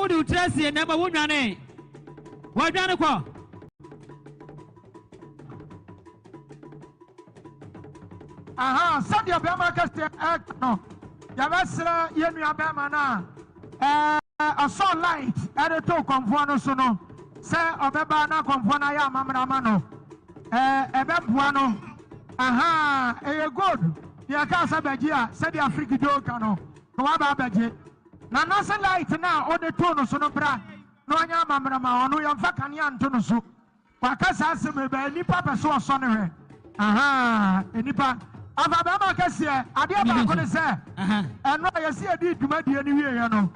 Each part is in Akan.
wode wo tiri asie na mmom wonwanee. Wɔadwane kɔ. Aha, sɛdeɛ bɛrima kɛseɛ ɛka no, yɛbɛsrɛ yɛn nua bɛrima no a ɛɛ ɔsɔɔ light ɛde too kɔmfoɔ no so no sɛ ɔbɛba na kɔmfoɔ no ayɛ amammerɛ ama no. Ɛɛ ɛbɛboa no. Aha, ɛyɛ gold. Deɛ ɛka sɛ bɛgye a, sɛdeɛ Afriki Joe ka no, na waba abɛgye. Na nase light no a ɔde too no so no bra na ɔnyɛ amammerɛ ma ɔno, yɛmfa kanea nto no so. Waka saa asɛm yi bɛɛ nipa pɛ so ɔsɔ no hwɛ ahaa nipa afa bɛrima kɛseɛ adeɛ baako ne sɛ ɛno a yɛsi yɛdi dwumadie no wieɛ no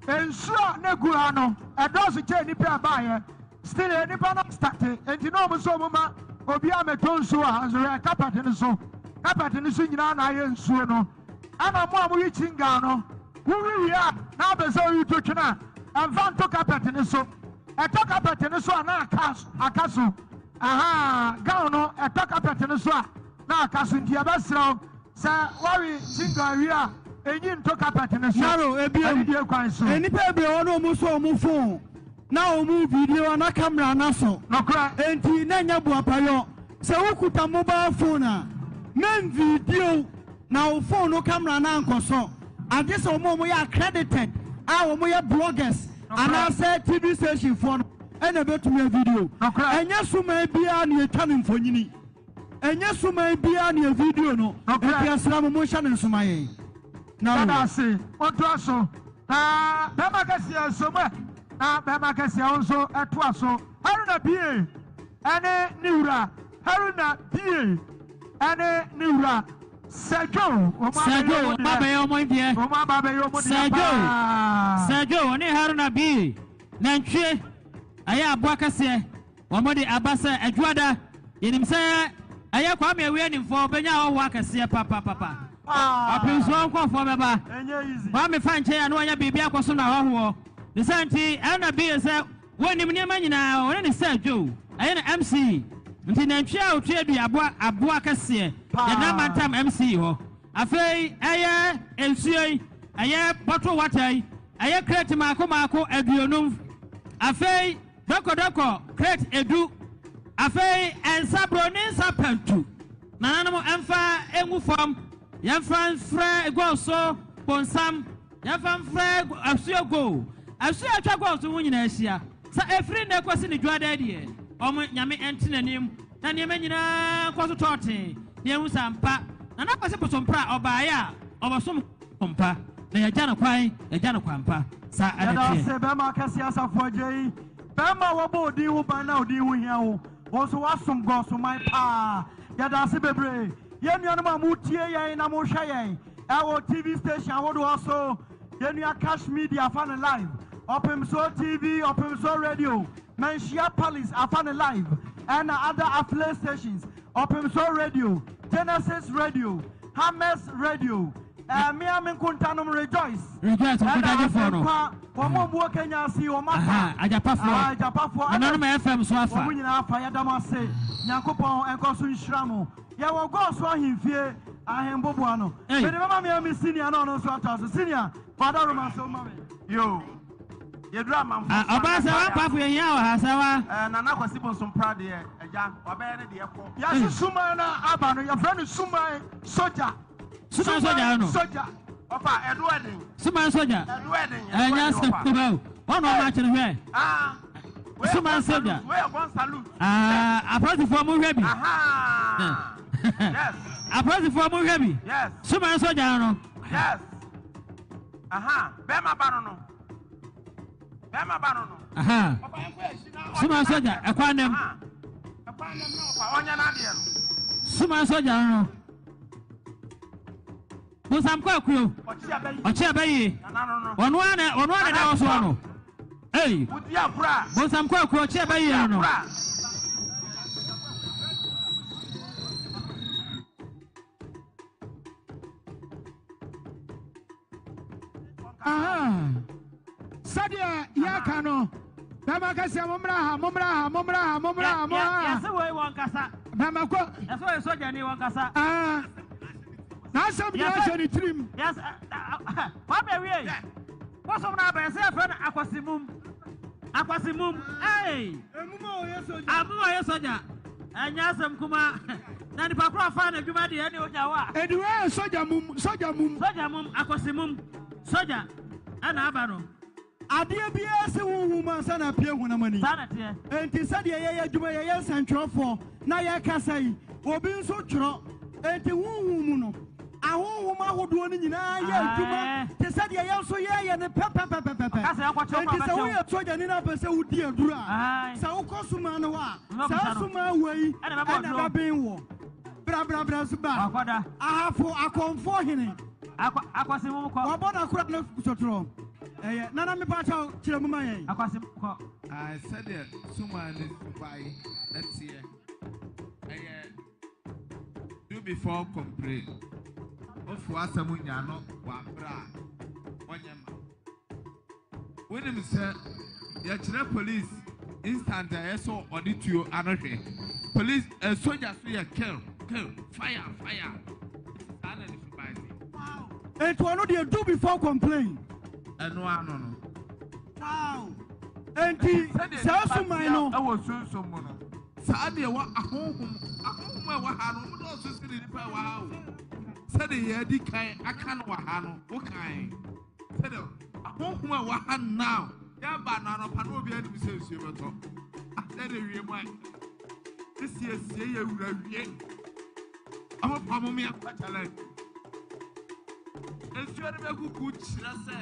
nsuo a na egu ha no ɛdɔɔso kyɛ nipa ɛbaayɛ still yɛ nipa no starte nti na ɔmo nso ɔmo ma obi a mɛtɔ nsuo wɔ ha nso hwɛ carpet no so carpet no so nyinaa na ayɛ nsuo no ɛna mo a mo yi kyinga no wowi wie a na abɛ sɛ oyi to twene a ɛnfa nto carpet no so. Ɛtɔ carpet no so a na aka aka so. Ahaa, gown no ɛtɔ carpet no so a na aka so nti yɛbɛsrɛ wo sɛ woawe single awie a enyi nto carpet no so. Naro, ebiem, Anidie kwan so. nnipa bebree wɔ hɔ na wɔn nso wɔn phone na wɔn video na camera no asɔ. Nokorɛ. Enti na ɛnyɛ boapayɔ. Sɛ wokuta mobile phone a, mɛn video. Na wo phone no camera no ankɔsɔ, agye sɛ wɔn a wɔyɛ accredited a wɔyɛ bloggers anaasɛ TV station foɔ no ɛna ɛbɛtumi a video. Ɛnyɛ suman biara na yɛtwa no mfonyini. Ɛnyɛ suman biara na yɛ video no. Enti yɛsrɛ mo monhyɛ no nso ma yɛn. Na Yɛda ase. Montoa so. Na bɛrima kɛseɛ nso mo ɛ. Na bɛrima kɛseɛ wo nso ɛtoa so. Haruna Bie ɛne ne wura. Haruna Bie. Ɛne ne wura Sir Joe. Wɔn Sir abɛyɛ Joe, wɔn wɔn abɛyɛ wɔn deɛ. Wɔn aba abɛyɛ wɔn deɛ Sir Joe, paa. Sir Joe, ɔne Haruna Bie, nantwie, ɛyɛ aboa kɛseɛ. Wɔn de aba sɛ Adwuada. Yɛnim sɛ ɛyɛ Kwame Awia Nimfoɔ bɛnya ahɔhoɔ akɛseɛ papapapa. Paa. Ɔpemsoɔ nkurɔfoɔ bɛba. Ɛnyɛ easy. Kwame fa nkyɛn a na wanya biribi akɔsom no ahɔhoɔ. Ne saa nti, Haruna Bie sɛ Wɔnim nneɛma nyinaa, wɔne no sɛ Joe, ɛyɛ no MC. Nti nantwie a ɔtua dua aboa aboa kɛseɛ, yɛde no amantam MC hɔ. Afei ɛyɛ nsuo yi, ɛyɛ bottle water yi, ɛyɛ crate mmaako mmaako 50. Afei dɔkɔdɔkɔ crate edu. Afei nsa broni nsa pantu, nananom mfa ngu fam, yɛmfa mfrɛ gɔɔso bonsam. Yɛmfa mfrɛ asuo Go. Asuo a atwa Gulf so ho nyinaa ahyia. Sɛ ɛfiri nnɛ kɔsi ne dwoada deɛ, wɔn Nyame nte n'anim na nneɛma nyinaa nkɔ so tɔɔtee na yɛhu sɛ ampa Nana Kwasi Bosompra ɔbaeɛ a ɔbɛsom mpa na yɛagya no kwan, yɛagya no kwan pa. Saa na Yɛda ɛteɛ. ase bɛrima akɛseɛ Asafo Agyei. Bɛrima a wɔbɔ odin ho ban na odin ho hia wo. Wo nso woasom Gɔsoman paa. Yɛda ase bebree. Yɛn nuanom a motie yɛn na mohwɛ yɛn Ɛwɔ TV station ahodoɔ so, yɛn nua Cash Media afa no live, Ɔpemsoɔ TV, Ɔpemsoɔ Radio, Manhyia Palace afa no live, ɛna other affiliate stations, Ɔpemsoɔ Radio, Genesis Radio, Hammers Radio, ɛɛ mea me nkontanom Rejoice, Rejoice ɛna nkontagyefoɔ no. Asenkwa, wɔn a wɔwɔ Kenya ase yi, wɔn afa. Aha, Agyapafoɔ. Aha, Agyapafoɔ, ɛna Nananom FM so afa. Wɔn nyinaa afa, yɛda mo ase. Nyankopɔn nkɔ so nhyira mo. Yɛwɔ Gɔɔ so ahemfie ahemboboa no. Ei. Mede bɛma me ami senior na ɔno nso atoa so. Senior, fa adaworoma nso ma me. Yoo, yɛduru amanfo Ah, so ɔbaa sɛ wa mpaafo yɛ hia wɔ ha sɛ wa. Eh, Nana Kwasi Bonsompra deɛ, agya, wabɛyɛ ne deɛ kɔ. Yɛse suman no aba no, yɛfrɛ no suman sogya. Suman sogya no. Sogya. Ɔfa, ɛdo ɛden. Suman sogya. Ɛdo ɛden, ɛdo Ɛnyɛ ɛden asɛm ɔfa. kuma o. Wɔn na wɔn akyere hwɛ. Ah, wei yɛ Suman gun sogya. salute, wei yɛ gun salute. Ah, apolisifoɔ mo hwɛ bi. Aha. Yes. Apolisifoɔ mo hwɛ bi. Yes. Suman sogya no. Yes. Aha, bɛrima ba no no. Bɛrima ba no no. Aha. Ɔfa ɛnkɔ akyi na ɔnyɛ Suman sogya, n'adeɛ no. ɛkwan nam. Aha. Ɛkwan nam na ɔfa ɔnyɛ n'adeɛ no. Suman sogya no. Bonsam kɔ akuo. Ɔkye abɛ yie. Ɔno ara na ɔno ara na ɛda hɔ soɔ no. Ei. Bonsam kɔ akuo ɔkye abɛ yie no. Aha. Sɛdeɛ yɛka no, bɛma kɛseɛ mommra ha, mommra ha, mommra ha, mommra ha, mommra ha. Yɛse wei wɔn kasa. Bɛma kɔ. Yɛse wei sogyani wɔn kasa. Ah. N'asɛm nyinaa hyɛ ne tirim. Yes. Wabɛ wie. Bosom no abɛn sɛ yɛfrɛ no Akwasimum. Akwasimum, ei! Emum a ɔyɛ sogya. Amum a ɔyɛ sogya. Ɛnyɛ asɛm kuma. Na nipa koro ɔfaa n'adwuma deɛ ɛne onya hɔ a. Edi wei yɛ sogya mum, sogya mum. Sogya mum, Akwasimum, sogya ɛna aba no. Adeɛ biara si honhom mu ansa na apue honam ani. Saa na ɛteɛ. Enti sɛdeɛ yɛyɛ adwuma, yɛyɛ nsɛntwerɛfoɔ na yɛkasa yi, obi nso twerɛ. Enti honhom mu no, ahonhom ahodoɔ no nyinaa yɛ adwuma te sɛ deɛ yɛn nso yɛyɛ no pɛpɛpɛpɛpɛ. Enti sɛ woyɛ sogyani na wopɛ sɛ wodi aduro a, sɛ wokɔ sumaa no hɔ a, saa sumaa wei na ɛbɛben woɔ. Bra bra bra nso ba. Ahafo akɔmfoɔ hene. Wabɔ n'akora no sotorɔ. Ɛyɛ nana mepa kyɛw kyerɛ mu ma yɛn. Sɛdeɛ sumaa no subae teɛ, ɛyɛ do before complain. Wofo asɛm nya no wɔ abere a wɔnyɛ ma. Wonim sɛ yɛkyerɛ police instant a ɛyɛ sɛ ɔde tuo ano hwɛ. Police eh, soja so yɛ kill kill fire fire. Saa na ne suban te. Enti ɔno deɛ do before complain. Ɛno ano no. Wow. Enti saa suman no. Ɛwɔ sunsum mu no. Saa deɛ wɔ ahonhom ahonhom a ɛwɔ ha no wɔn dɔɔso sene nipa a ɛwɔ ha o. Sɛdeɛ yɛadi kan aka no wɔ ha no wokan sɛdeɛ ahonhom a ɛwɔ ha now yɛba no anɔpa na obi anim sɛ nsuo bɛtɔ asɛ de wie mu a esiesie yɛ wura wie ɔmo pa mo mmea kɔ challenge nsuo no bɛkuku kyerɛ sɛ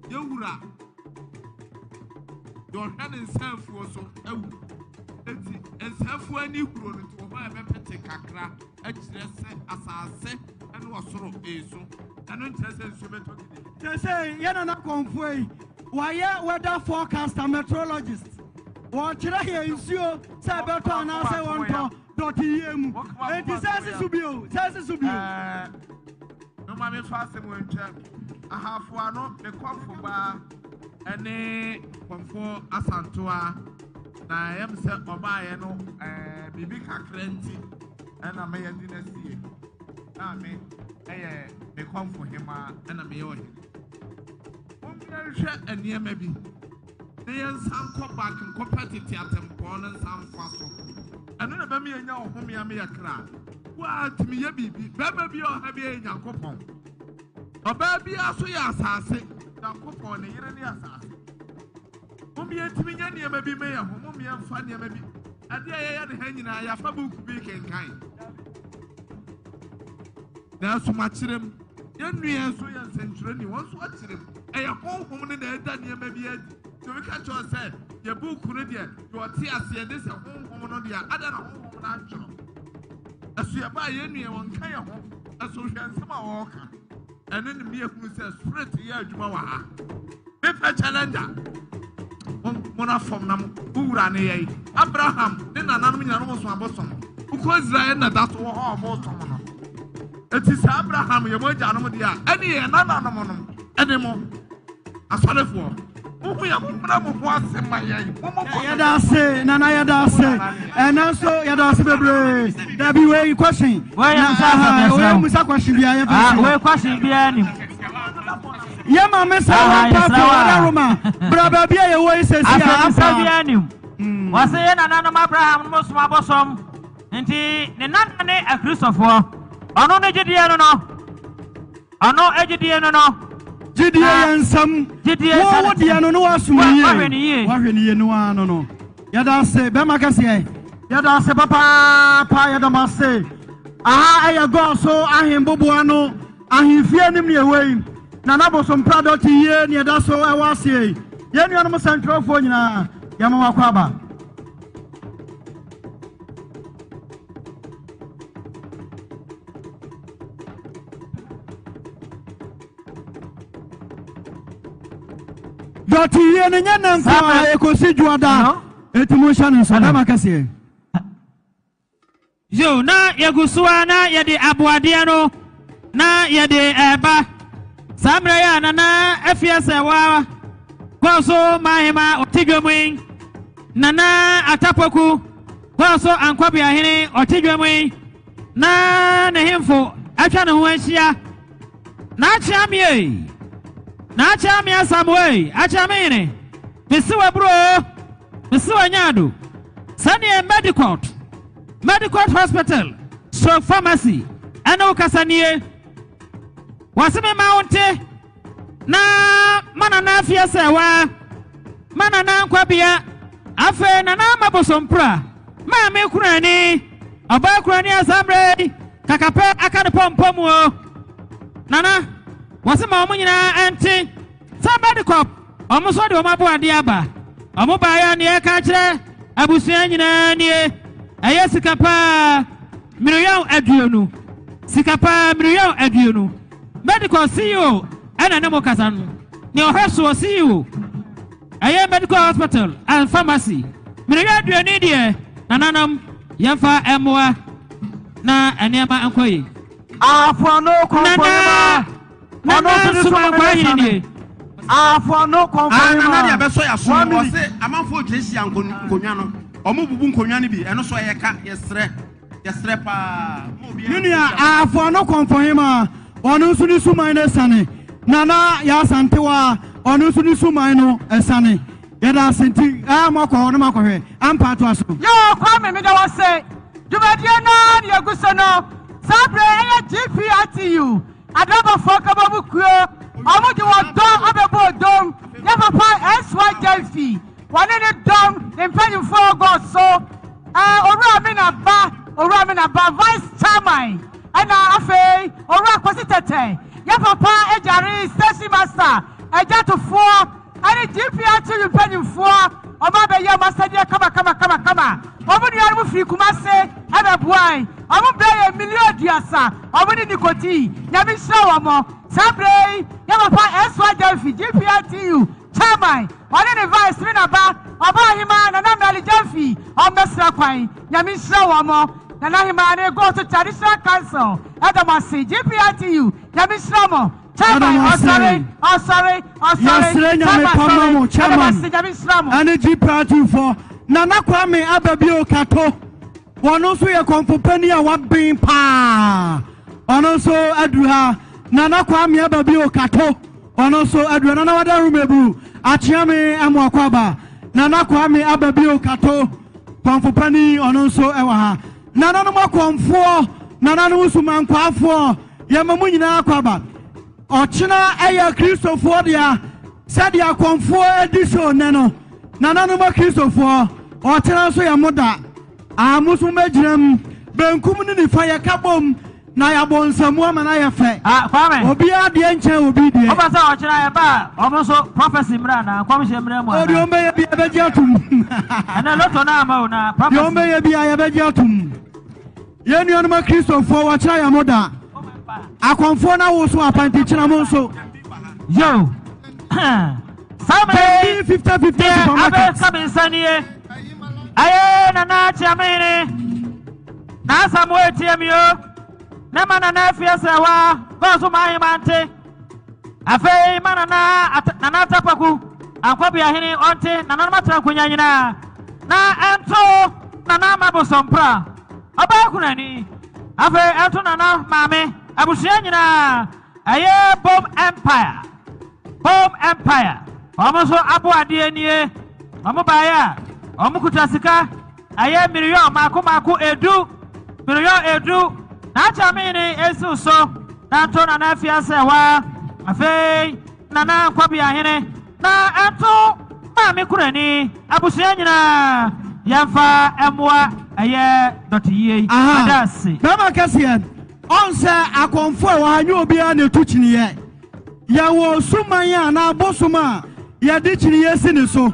yɛwura Deɛ ɔhwɛ ne nsanfuo so awu. Enti nsanfuo ani huro no nti wɔ hɔ a ɛbɛpete kakra akyerɛ sɛ asase ne ɔsoro resu. Ɛno nkyerɛ sɛ nsuo bɛtɔ gidigidi. Seesei yɛn nana kɔmfoɔ yi, wayɛ weather forecaster, meteorologist. Wɔkyerɛ yɛn nsuo sɛ ɛbɛtɔ anaasɛ wɔntɔ dɔte yie mu. Enti sɛ ɛsi so bio, sɛ ɛsi so bio. Moma memfa asɛm wɔ ntwam. Ahafo ano, me kɔmfo baa ne kɔmfoɔ Asantoa, na ɛyɛ me sɛ ɔbaeɛ no ɛɛ biribi kakra nti ɛna mɛyɛ de no asie. Na me ɛyɛ me kɔmfo hemaa ɛna meyɛ ɔhene. Mommyɛnhwɛ nneɛma bi na yɛnsan nkɔ back nkɔpɛ tete atempɔn no nsan mfa so. Ɛno na ɛbɛma yɛanya ɔhome ama yɛ kra. Woatumi yɛ biribi. Bɛrima bi a ɔha bi yɛ Nyankopɔn. Ɔbaa biara nso yɛ asase. Nyankopɔn, ne yere ne asase. Mom yɛntumi nyɛ nneɛma bi ma yɛn ho. Mom yɛmfa nneɛma bi. Adeɛ a yɛyɛ ne ha nyinaa, yɛafa buuku bi kenkan. Nanso makyerɛ mu. Yɛn nua nso yɛ nsɛntwerɛni, wɔn nso akyerɛ mu. Ɛyɛ honhom no na ɛda nneɛma bi adi. Sɛ obi ka kyerɛ sɛ yɛ buuku no deɛ, deɛ ɔte aseɛ de sɛ honhom no deɛ, adɛn na honhom no antwerɛ? Ɛso yɛbaa yɛn nua wɔnka yɛn ho. Ɛso hwɛ nsɛm a wɔreka. Ɛno ne mmea hunu sɛ spirit yɛ adwuma wɔ ha. Mepɛ challenger. Mo na fam na mo wura ne yɛn. Abraham ne nananom nyinaa no wɔsom abosom. Wokɔ Israel na da so wɔ hɔ a wɔsom no. Eti sɛ Abraham yɛ mo agyanom deɛ a, ɛne yɛn nananom nom ɛne mo asɔrefoɔ. Mohu yɛn, mommrɛ mo ho ase ma yɛn. Mommɔ kɔ. Yɛda ase nana yɛda ase ɛnɛ nso yɛda ase bebree dabi wei question Wei yɛ musa asɛm na yɛsrɛ wei wo. musa question bia yɛ Ah, fɛ wei question biara nim. yɛ maame sɛ Ah, wɔn yɛsrɛ paafo wo a. wɔda roma bra baabi a yɛwɔ yi sɛsi a Asɛmmisa ampa biara nim. Wɔse yɛ nananom Abraham no som abosom nti ne nana ne Akristofoɔ. Ɔno ne gyidie no no. Ɔno gyidie no no. Gyidie yɛ nsɛm. Gyidie Wo wo deɛ no ne woasom yie. Wahwɛ ne yie. Wahwɛ ne yie no ara no no. Yɛda ase bɛrima kɛseɛ. Yɛda ase papaapa yɛda mo ase. Aha ɛyɛ gɔɔ so ahemboboa no ahemfie anim ne ɛwɔ yi. Nana Bosompra dɔte yie ne ɛda so ɛwɔ aseɛ yi. Yɛn nuanom sɛntwerɛfoɔ nyinaa yɛma mo akɔ aba. Dɔte yie no nyɛ nɛ nko a ɛkɔsi dwoada ɛti mo nhyɛ no nso bɛma kɛseɛ. Yo, na yɛgu so a na yɛde aboadeɛ no na yɛde ɛreba. Saa mmerɛ yi a Nana Afia Sɛwa kɔɔ so ma ahema ɔte dwam yi, Nana Atapoku kɔɔ so Ankɔbeahene ɔte dwam yi, na ne hemfo atwa ne ho ahyia. N'akyeamie! Na akyea me Asamoah ei, akyea me hene. Mese w'aburo o, mese w'anyaado. Sɛdeɛ Medicort, Medicort Hospital stroke pharmacy ɛne wo kasa nie. Wɔse me ma wo nte na ma Nana Afia Sɛɛwaa, ma Nana Nkwabea, afei Nana Ama Bosompra, Maame Kurani, Ɔbaa Kurani Asammerɛ yi, kakapɛ aka ne pɔmpɔ mu o. Nana, wɔse ma wɔn nyinaa nte sɛ Medicop, wɔn nso de wɔn aboadeɛ aba. Wɔn baeɛ a nea ɛka akyerɛ abusua nyinaa nie, ɛyɛ sika paa, miliyɔn 20, sika paa miliyɔn 20. Medical CEO ɛna ne mo kasa no, nea ɔhwɛ soɔ CEO, ɛyɛ Medical Hospital and Pharmacy. Miliyɔn 20 deɛ, nananom, yɛmfa mmoa na nneɛma nkɔ yie. Afoano Nana kɔnkɔnima. Nana Ɔno nso ne Nsuma soma Nkwaa ne Hene sane. nie. Afoano Ah, kɔnkɔnima. nana deɛ bɛsɔ yɛ aso One yi minute. ɔse amanfoɔ gyinahyia nkonnwa no ɔmo bubu nkonnwa no bi ɛno so ɛyɛ ka yɛsrɛ yɛsrɛ paa ma obiara Me nua Afoano kɔnkɔnima. Ɔno nso ne suman no sane. Nana yɛ Asantewa. Ɔno nso ne suman no sane. Yɛda ase nti ɛɛ mo akɔ hɔ no mo akɔhwɛ ampa ato aso. Yo, Kwame, meda wo ase. Dwumadie no ara na yɛgu so no. Saa berɛ yi, ɛyɛ GPRTU, Adrabafoɔ Nkabɔmu Kuo. Wɔn de wɔn dɔm abɛbɔ odom. Yɛn papa S.Y. Gyamfi, wɔne ne dɔm, ne mpanimfoɔ gɔɔ so. Ɛɛ, Owura Amina Ba, Owura Amina Ba, Vice Chairman, ɛna afei Owura Kwasi Tɛtɛ, yɛn papa Agyare, Station Master, Agyatofoɔ, ɛne GPRTU mpanimfoɔ, wɔn abɛyɛ wɔn asɛdeɛ kama kama kama kama. Wɔn nuanom firi Kumase ɛbɛboae. Wɔn brɛ yɛ miliyɔn 30. Wɔn ne nikoti. Nyame nhyira wɔn. Saa berɛ yi, yɛn papa S.Y. Gyamfi, GPRTU Chairman, ɔne ne vice ne naba, Ɔbaa Ahema Nana Mary Gyamfi, ɔmmɛsra kwan. Nyame nhyira wɔn. Nana Ahema ne Go to Traditional Council ɛda mo ase. GPRTU, Nyame nhyira mo. Chairman, Yɛda mo ase. ɔsɔre, ɔsɔre, ɔsɔre. Yɛsrɛ Nyame Chairman, pama sɔre. mo Ɛda mo chairman ase, Nyame nhyira mo. ɛne GPRTU foɔ. Nana Kwame Ababio Kato. Wɔno nso yɛ kɔnfo panin a waben paa. Ɔno nso aduru ha. Nana Kwame Ababio Kato. Ɔno nso aduru ha. Nana wada rumebu. Akyeame Amoakɔ aba. Nana Kwame Ababio Kato. Kɔnfo panin ɔno nso ɛwɔ ha. Nananom akɔnfoɔ, nananom sumankwaafoɔ, yɛma mo nyinaa akɔ aba. Ɔkyena ɛyɛ Kristofoɔ dea sɛdeɛ akɔnfoɔ adi so nnɛ no. Nananom akristofoɔ, ɔkyena nso yɛ mo da. A mo nso mobɛgyina mu. Benkum ne nifa yɛka bom na yɛabɔ nsamu ama no ayɛ fɛ. Ah, Kwame. Obiara deɛ nkyɛn obi deɛ. Wopɛ sɛ ɔkyena ɛba a ɔmo nso prophecy mmerɛ anaa nkɔmhyɛ mmerɛ mu O deɛ anaa? ɔmbɛyɛ bi yɛbɛgye atom. Ɛnɛ lotto no ama o na Deɛ prophecy. ɔmbɛyɛ bi a yɛbɛgye atom. Yɛn nuanom akristofoɔ wɔkyerɛ yɛn mo da. Akɔnfoɔ no awo so apantikyena mo nso. Yo. Saa mmerɛ yi, Bɛndi 50-50 deɛ supermarket. abɛka me nsa nie. Ɛyɛ Nana Akyeamehene. Na Asamoah etie mi o. Ne ma Nana Afie Sɛwa kɔɔ so ma ahema nte. Afei ma Nana At Nana Atapaku Ankɔbeahene ɔnte nananom atena nkonya nyinaa. Na ɛnto Nana Ama Bosompra ɔbaa kunani. Afei ɛnto Nana Maame abusua nyinaa. Ɛyɛ Bom Empire. Bom Empire. Wɔn nso abo adeɛ nie. Wɔn baeɛ a wɔn kuta sika ɛyɛ miliyɔn mako mako 10. Miliyɔn 10. Na Akyamini esiw so. Na nto Nana Afia Sɛwa. Afei Nana Nkɔbeahene. Na ɛnto Maame Kurani abusua nyinaa yɛmfa mmoa ɛyɛ dɔteyie yi. Aha. Meda ase. Bɛrima kɛseɛ, ɔn sɛ akɔnfo a ɛwɔ ha nyɛ obiara na etu kyiniiɛ. Yɛwɔ suman a anaa bosom a yɛde kyiniiɛ si ne so.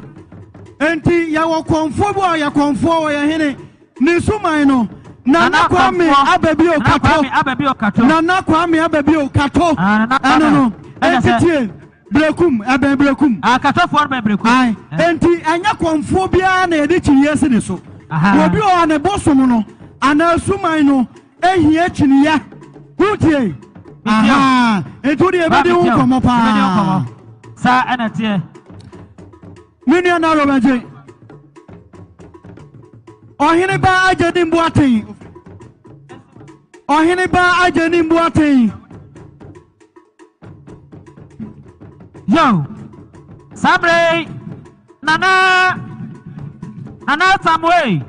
Enti yɛwɔ kɔnfoɔ bi a ɔyɛ kɔnfoɔ ɔyɛ hene. Ne suman no, Nana Nana Kwame Kɔnfoɔ. Ababio Nana Kato. Kwame Ababio Kato. Nana Kwame Ababio Kato. Ah, Nana Kwame. Ɛno no. Ɛna Enti sɛ- tie, Brekum, ɛbɛn Brekum. Ah, Katofoɔ no bɛn Brekum. Ae. Eh. Enti ɛnyɛ kɔnfoɔ biara na yɛde kyiniiɛ si ne so. Aha. Obi wɔ hɔ a ne bosom no anaa suman no ehia kyiniiɛ. Wotie? Metie o. Aha. Enti wo deɛ yɛbɛdi ho nkɔmmɔ Yɛbɛdi ho nkɔmmɔ. paa. Saa ɛna teɛ. Me nua Naro bɛgye. Ɔhene ba agye ne mboaten. Ɔhene ba agye ne mboaten. Yo, saa berɛ yi, Nana, Nana Samuel,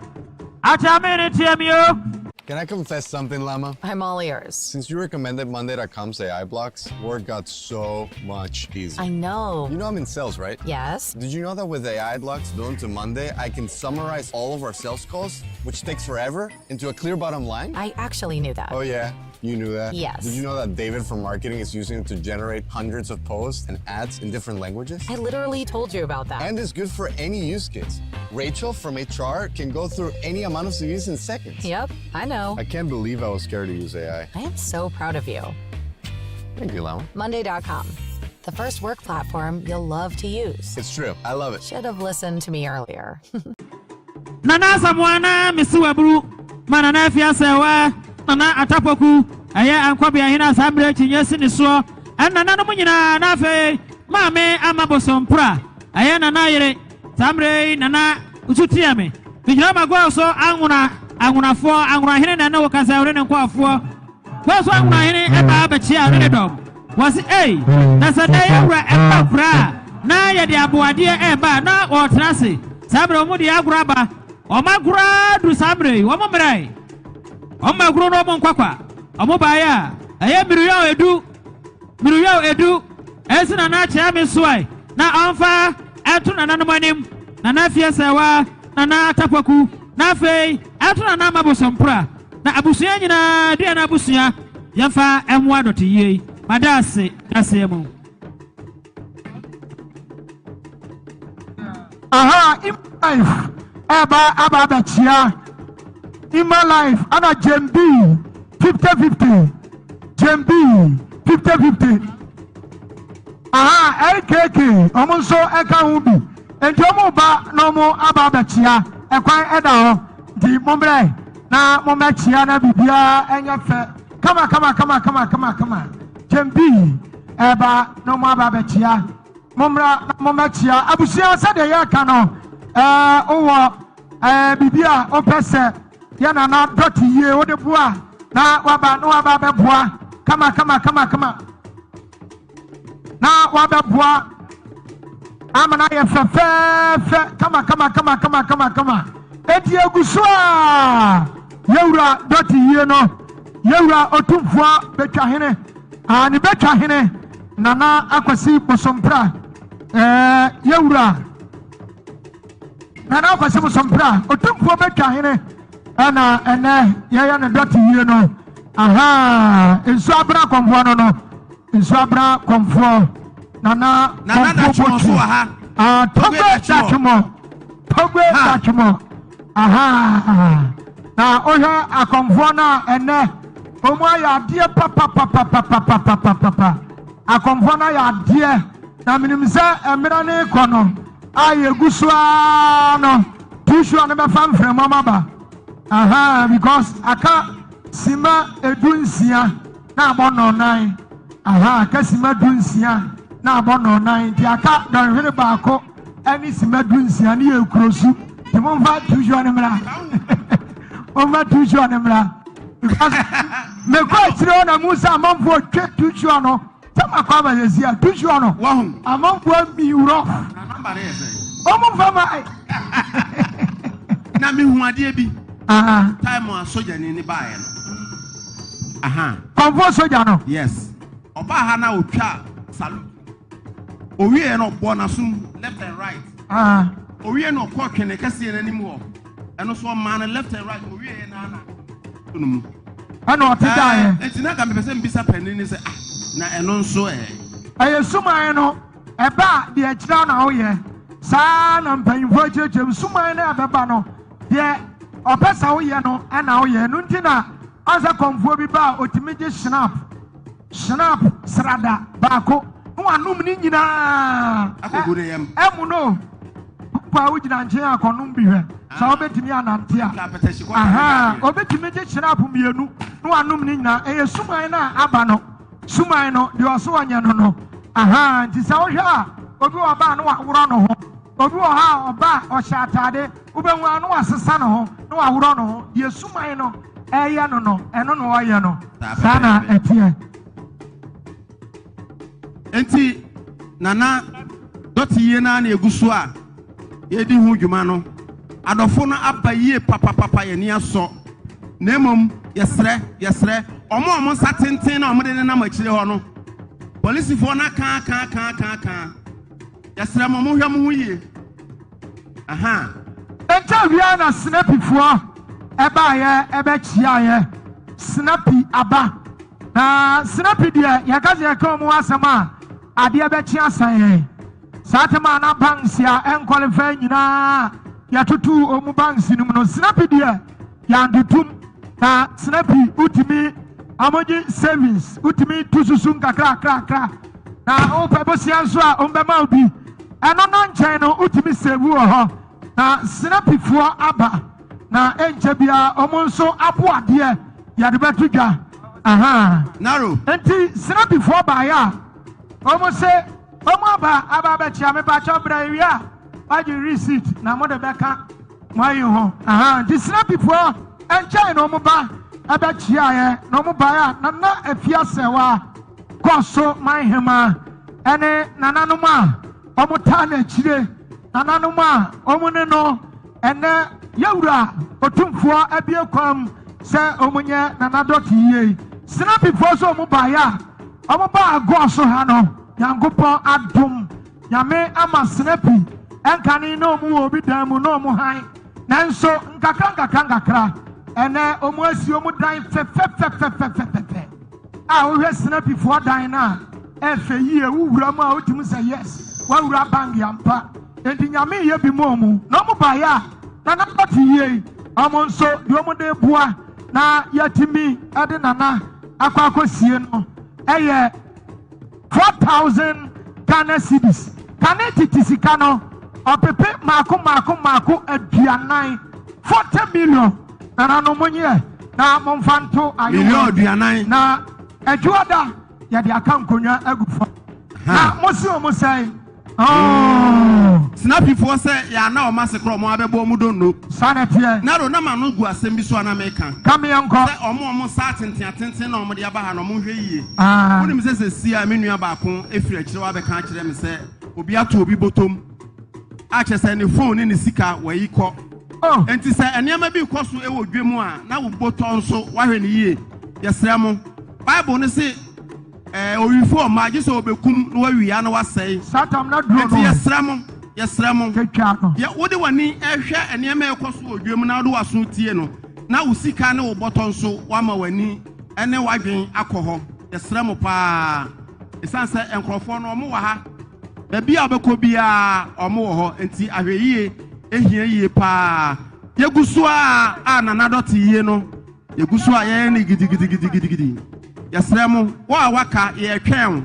Akyame ne tie mi o. Can I confess something, Lama? I'm all ears. Since you recommended Monday.com's AI blocks, work got so much easier. I know. You know I'm in sales, right? Yes. Did you know that with AI blocks built into Monday, I can summarize all of our sales calls, which takes forever, into a clear bottom line? I actually knew that. Oh, yeah. You knew that? Yes. Did you know that David from marketing is using it to generate hundreds of posts and ads in different languages? I literally told you about that. And it's good for any use case. Rachel from HR can go through any amount of CVs in seconds. Yep, I know. I can't believe I was scared to use AI. I am so proud of you. Thank you, Lama. Monday.com, the first work platform you'll love to use. It's true. I love it. Should have listened to me earlier. Nana Asamoah na mesi waburu ma Nana Afia Asɛwa, Nana Atapoku, ɛyɛ Ankwabea hene a saa mmerɛ akyinnye si ne soɔ, ɛne nananom nyinaa, na afei Maame Ama Bosompra, ɛyɛ Nana yere, saa mmerɛ yi Nana nso tia me. Megyina m'agoa so anwona anwonafoɔ, anwonahene na ɛne wo kasa, ɔne ne nkoafoɔ. Kɔ so anwonahene ɛbaa bɛkyia ɔne ne dɔm. Wɔse ei, na sɛ nnɛ yɛn wura ɛba kura a, na yɛde aboadeɛ ɛreba a, na wɔretena ase. Saa mmerɛ wɔn de agorɔ aba. Wɔn agorɔ ara duru saa mmerɛ yi, wɔn mmrae. Wɔn agorɔ no wɔn nkwakwa. Wɔn baeɛ a, ɛyɛ mmiruyaw edu, mmiruyaw edu. Ɛnso Nana akyea me soae, na ɔmfa ɛnto nananom anim. Nana Afiasɛwa, Nana Atapwaku, na afei ɛnto Nana Ama Bosompra. Na abusua nyinaa dua no abusua yɛmfa mmoa dɔteyie yi. Mada ase daseɛ mu. Aha, Ima Life ɛba aba abɛkyia Ima Life ana Jembi 50-50 Jembi 50-50 Aha, LKK wɔn nso ɛka ho bi nti wɔn ba na wɔn aba abɛkyia ɛkwan ɛda hɔ nti mo mmerɛ na mommɛkyea na biribiara ɛnyɛ fɛ kama kama kama kama kama kama gyembi ɛba na ɔmo aba abɛkyea mommra na mommɛkyea abusua sɛdeɛ yɛreka no ɛɛ wowɔ ɛɛ biribi a wopɛ sɛ yɛ nana dɔte yie wode boa na waba na waba abɛboa kama kama kama kama na wabɛboa ama no ayɛ fɛfɛɛfɛ kama kama kama kama kama kama eti egu so a yɛwura dɔte yie no yɛwura otumfoɔ betwa hene a ne betwa hene nana akwasi bosompra ɛɛ yɛwura nana akwasi bosompra otumfoɔ betwa hene ɛna ɛnɛ yɛyɛ no dɔte yie no aha nsu abena kɔmfoɔ no no. Nsuabra kɔmfoɔ Nana Nana kɔmfoɔ Datwomɔ nso Botwe wɔ ha. Ah, Togbe Togbe Datwomɔ. Datwomɔ Togbe Ha. Datwomɔ aha na wohwɛ akɔmfoɔ no a ɛnɛ wɔn ayɛ adeɛ papapapapapapapapa akɔmfoɔ no ayɛ adeɛ na menim sɛ mmerɛ no rekɔ no a yɛgu so ara no tusuo no bɛfa mframa mu aba aha because aka sima 16 na abɔ nnɔnnan. Aha, aka sima 16 na abɔ nnɔnnan. Nti aka dɔnhwere baako ne sima 16 ne yɛ kuro su. Nti momfa tusuo no mmra. Momfa tusuo no mmra. Because mekɔ akyire hɔ na mu sɛ amanfoɔ twe tusuo no. Sɛ makɔ aba yɛsi a tusuo no. Wahu. Amanfoɔ mi wurɔ. Na namba no yɛ sɛn? Ɔmo mfa ma. Na mehu adeɛ bi. Aha. Time a sogyani ne baeɛ no. Aha. Kɔnfoɔ sogya no. Yes. Ɔbaa ha na otwa salute. Owie no ɔbɔ n'asom left and right. Ah. Owie no ɔkɔ twene kɛseɛ n'anim hɔ. Ɛno so ɔmaa no left and right. Owie na ana to no mu. Ɛna ɔte daeɛ. Eti na ka mepɛ sɛ mbisa panin ne sɛ ah na ɛno nso ɛ. Ɛyɛ suman no ɛba a deɛ ɛkyerɛ na woyɛ saa na mpanyinfoɔ akyerɛkyerɛ mu suman no ɛbɛba no deɛ ɔpɛ sɛ woyɛ no ɛna woyɛ ɛno nti na Ɔn sɛ kɔmfoɔ bi ba a ɔtumi gye schnapp, schnapp srada baako na wanom ne nyinaa. Akɔgu ne yam. Ɛmu no mpo a wogyina nkyɛn akɔnom bi hwɛ sɛ wobɛtumi anante a. Aha, obɛtumi gye schnapp mmienu na wanom ne nyinaa. Ɛyɛ suman no a aba no. Suman no, deɛ ɔso ɔnyɛ no no. Aha, nti sɛ wohwɛ a, obi wɔ ba a na waworɔ ne ho. Obi wɔ hɔ a ɔba a ɔhyɛ ataade, wobɛhu a na wasesa ne ho na waworɔ ne ho. Deɛ suman no ɛyɛ no no, ɛno na ɔyɛ no. Saa na ɛteɛ. Nti, Nana dɔte yie no ara na yɛgu so a yɛredi ho dwuma no. Adɔfo no aba yie papapapa, yɛn ani asɔ. Na mmom yɛsrɛ, yɛsrɛ, wɔn a wɔn nsa tenten na wɔde nenam akyire hɔ no, polisifoɔ no aka aka aka aka aka. Yɛsrɛ mo, monhwɛ mo ho yie. Aha. Ɛnkyɛɛ biara na Sinapifoɔ baeɛ bɛkyeaeɛ. Sinapi aba. Na Sinapi deɛ, yɛka sɛ yɛka wɔn ho asɛm a, adeɛ bɛkye asan yɛn. Saa tem a na banks a ɛnkɔlifɛɛ nyinaa yɛtoto wɔn banks no mu no, Sinapi deɛ, yɛantotom. Na Sinapi wotumi, wɔgye savings, wotumi tu susu nkakrakrakra. Na wopɛ bosea nso a, wɔbɛma wo bi. Ɛno na nkyɛn no wotumi save wɔ hɔ. Na Sinapifoɔ aba na ɛnkyɛ biara wɔn nso abo adeɛ yɛde bɛto dwa. Aha. Naro. Nti Sinapifoɔ baeɛ a wɔn se wɔn aba aba abɛkyia me pakyɛ brɛ ewie a wagye receipt na mo de bɛka mo ayi ho. Aha. Nti Sinapifoɔ ɛnkyɛn na wɔn ba ɛbɛkyiaeɛ na wɔn baeɛ a Nana Afia Sɛwa kɔ so man hemaa ne nananom a wɔtaa n'akyire, nananom a wɔn ne no ɛnɛ yɛwura Otumfoɔ abue kwan sɛ wɔnyɛ nana dɔte yie. Sinapifoɔ nso wɔn baeɛ a wɔn baa agorɔ so ha no, Nyankopɔn adom, Nyame ama Sinapi ɛnkane na wɔn wɔ obi dan mu na wɔn han, nanso nkakra nkakra nkakra ɛnɛ wɔn asi wɔn dan fɛfɛfɛfɛfɛfɛfɛ. A wohwɛ Sinapifoɔ dan no a ɛfɛ yie, wo wura mu a wotumi sɛ yes wawura bank ampa. Enti Nyame yɛ bi ma ɔmo na ɔmo baeɛ a Nana ɔte yie yi ɔmo nso deɛ ɔmo de boa na yɛatumi de Nana akɔ akɔsie no ɛyɛ 4000 Ghana cedis. Kane tete sika no ɔpepe maako maako maako aduanan, 40 million. Nananom monyɛ na momfa nto ayewa. Million aduanan. Na adwuada yɛde aka nkonnwa agu fam. Na mosi wɔn sɛn? Oh. Sinapifoɔ sɛ yɛana wɔn ase korɔ wɔn abɛbɔ wɔn donno. Saa na ɛteɛ. Naro na ma no gu asɛm bi so a na meka. Ka me yɛnkɔ. Sɛ wɔn a wɔn nsa atenten atenten na wɔn de aba ha no wɔn nhwɛ yie. Ah. Wonim sɛ sɛsi a me nua baako efiri akyire hɔ abɛka akyerɛ me sɛ obi ato obi bɔtɔm a kyerɛ sɛ ne phone ne ne sika wɔayi kɔ. Oh. Enti sɛ nneɛma bi rekɔ so wɔ dwa mu a, na wo botɔ nso woahwɛ no yie. Yɛsrɛ mo. Bible no se, eh, owifo ɔmma, gye sɛ ɔbɛkum na wawia na wasɛe. Satan na duro Enti no. yɛsrɛ mo, yɛsrɛ mo. Twatwa no. Yɛ, wode w'ani hwɛ nneɛma a ɛrekɔ so wɔ dwa mu na wode w'aso tie no, na wo sika ne wo bɔtɔ nso woama w'ani ne w'adwene akɔ hɔ. Yɛsrɛ mo paa. Ɛsiane sɛ nkurɔfoɔ no, wɔwɔ ha. Baabi a wobɛkɔ biara, wɔwɔ hɔ, enti ahwɛyie hia yie paa. Yɛgu so ara a Nana Dɔte yie no, yɛgu so a yɛyɛ no gidigidigidigidi. Yɛsrɛ mo, wo a woaka, yɛretwɛn wo.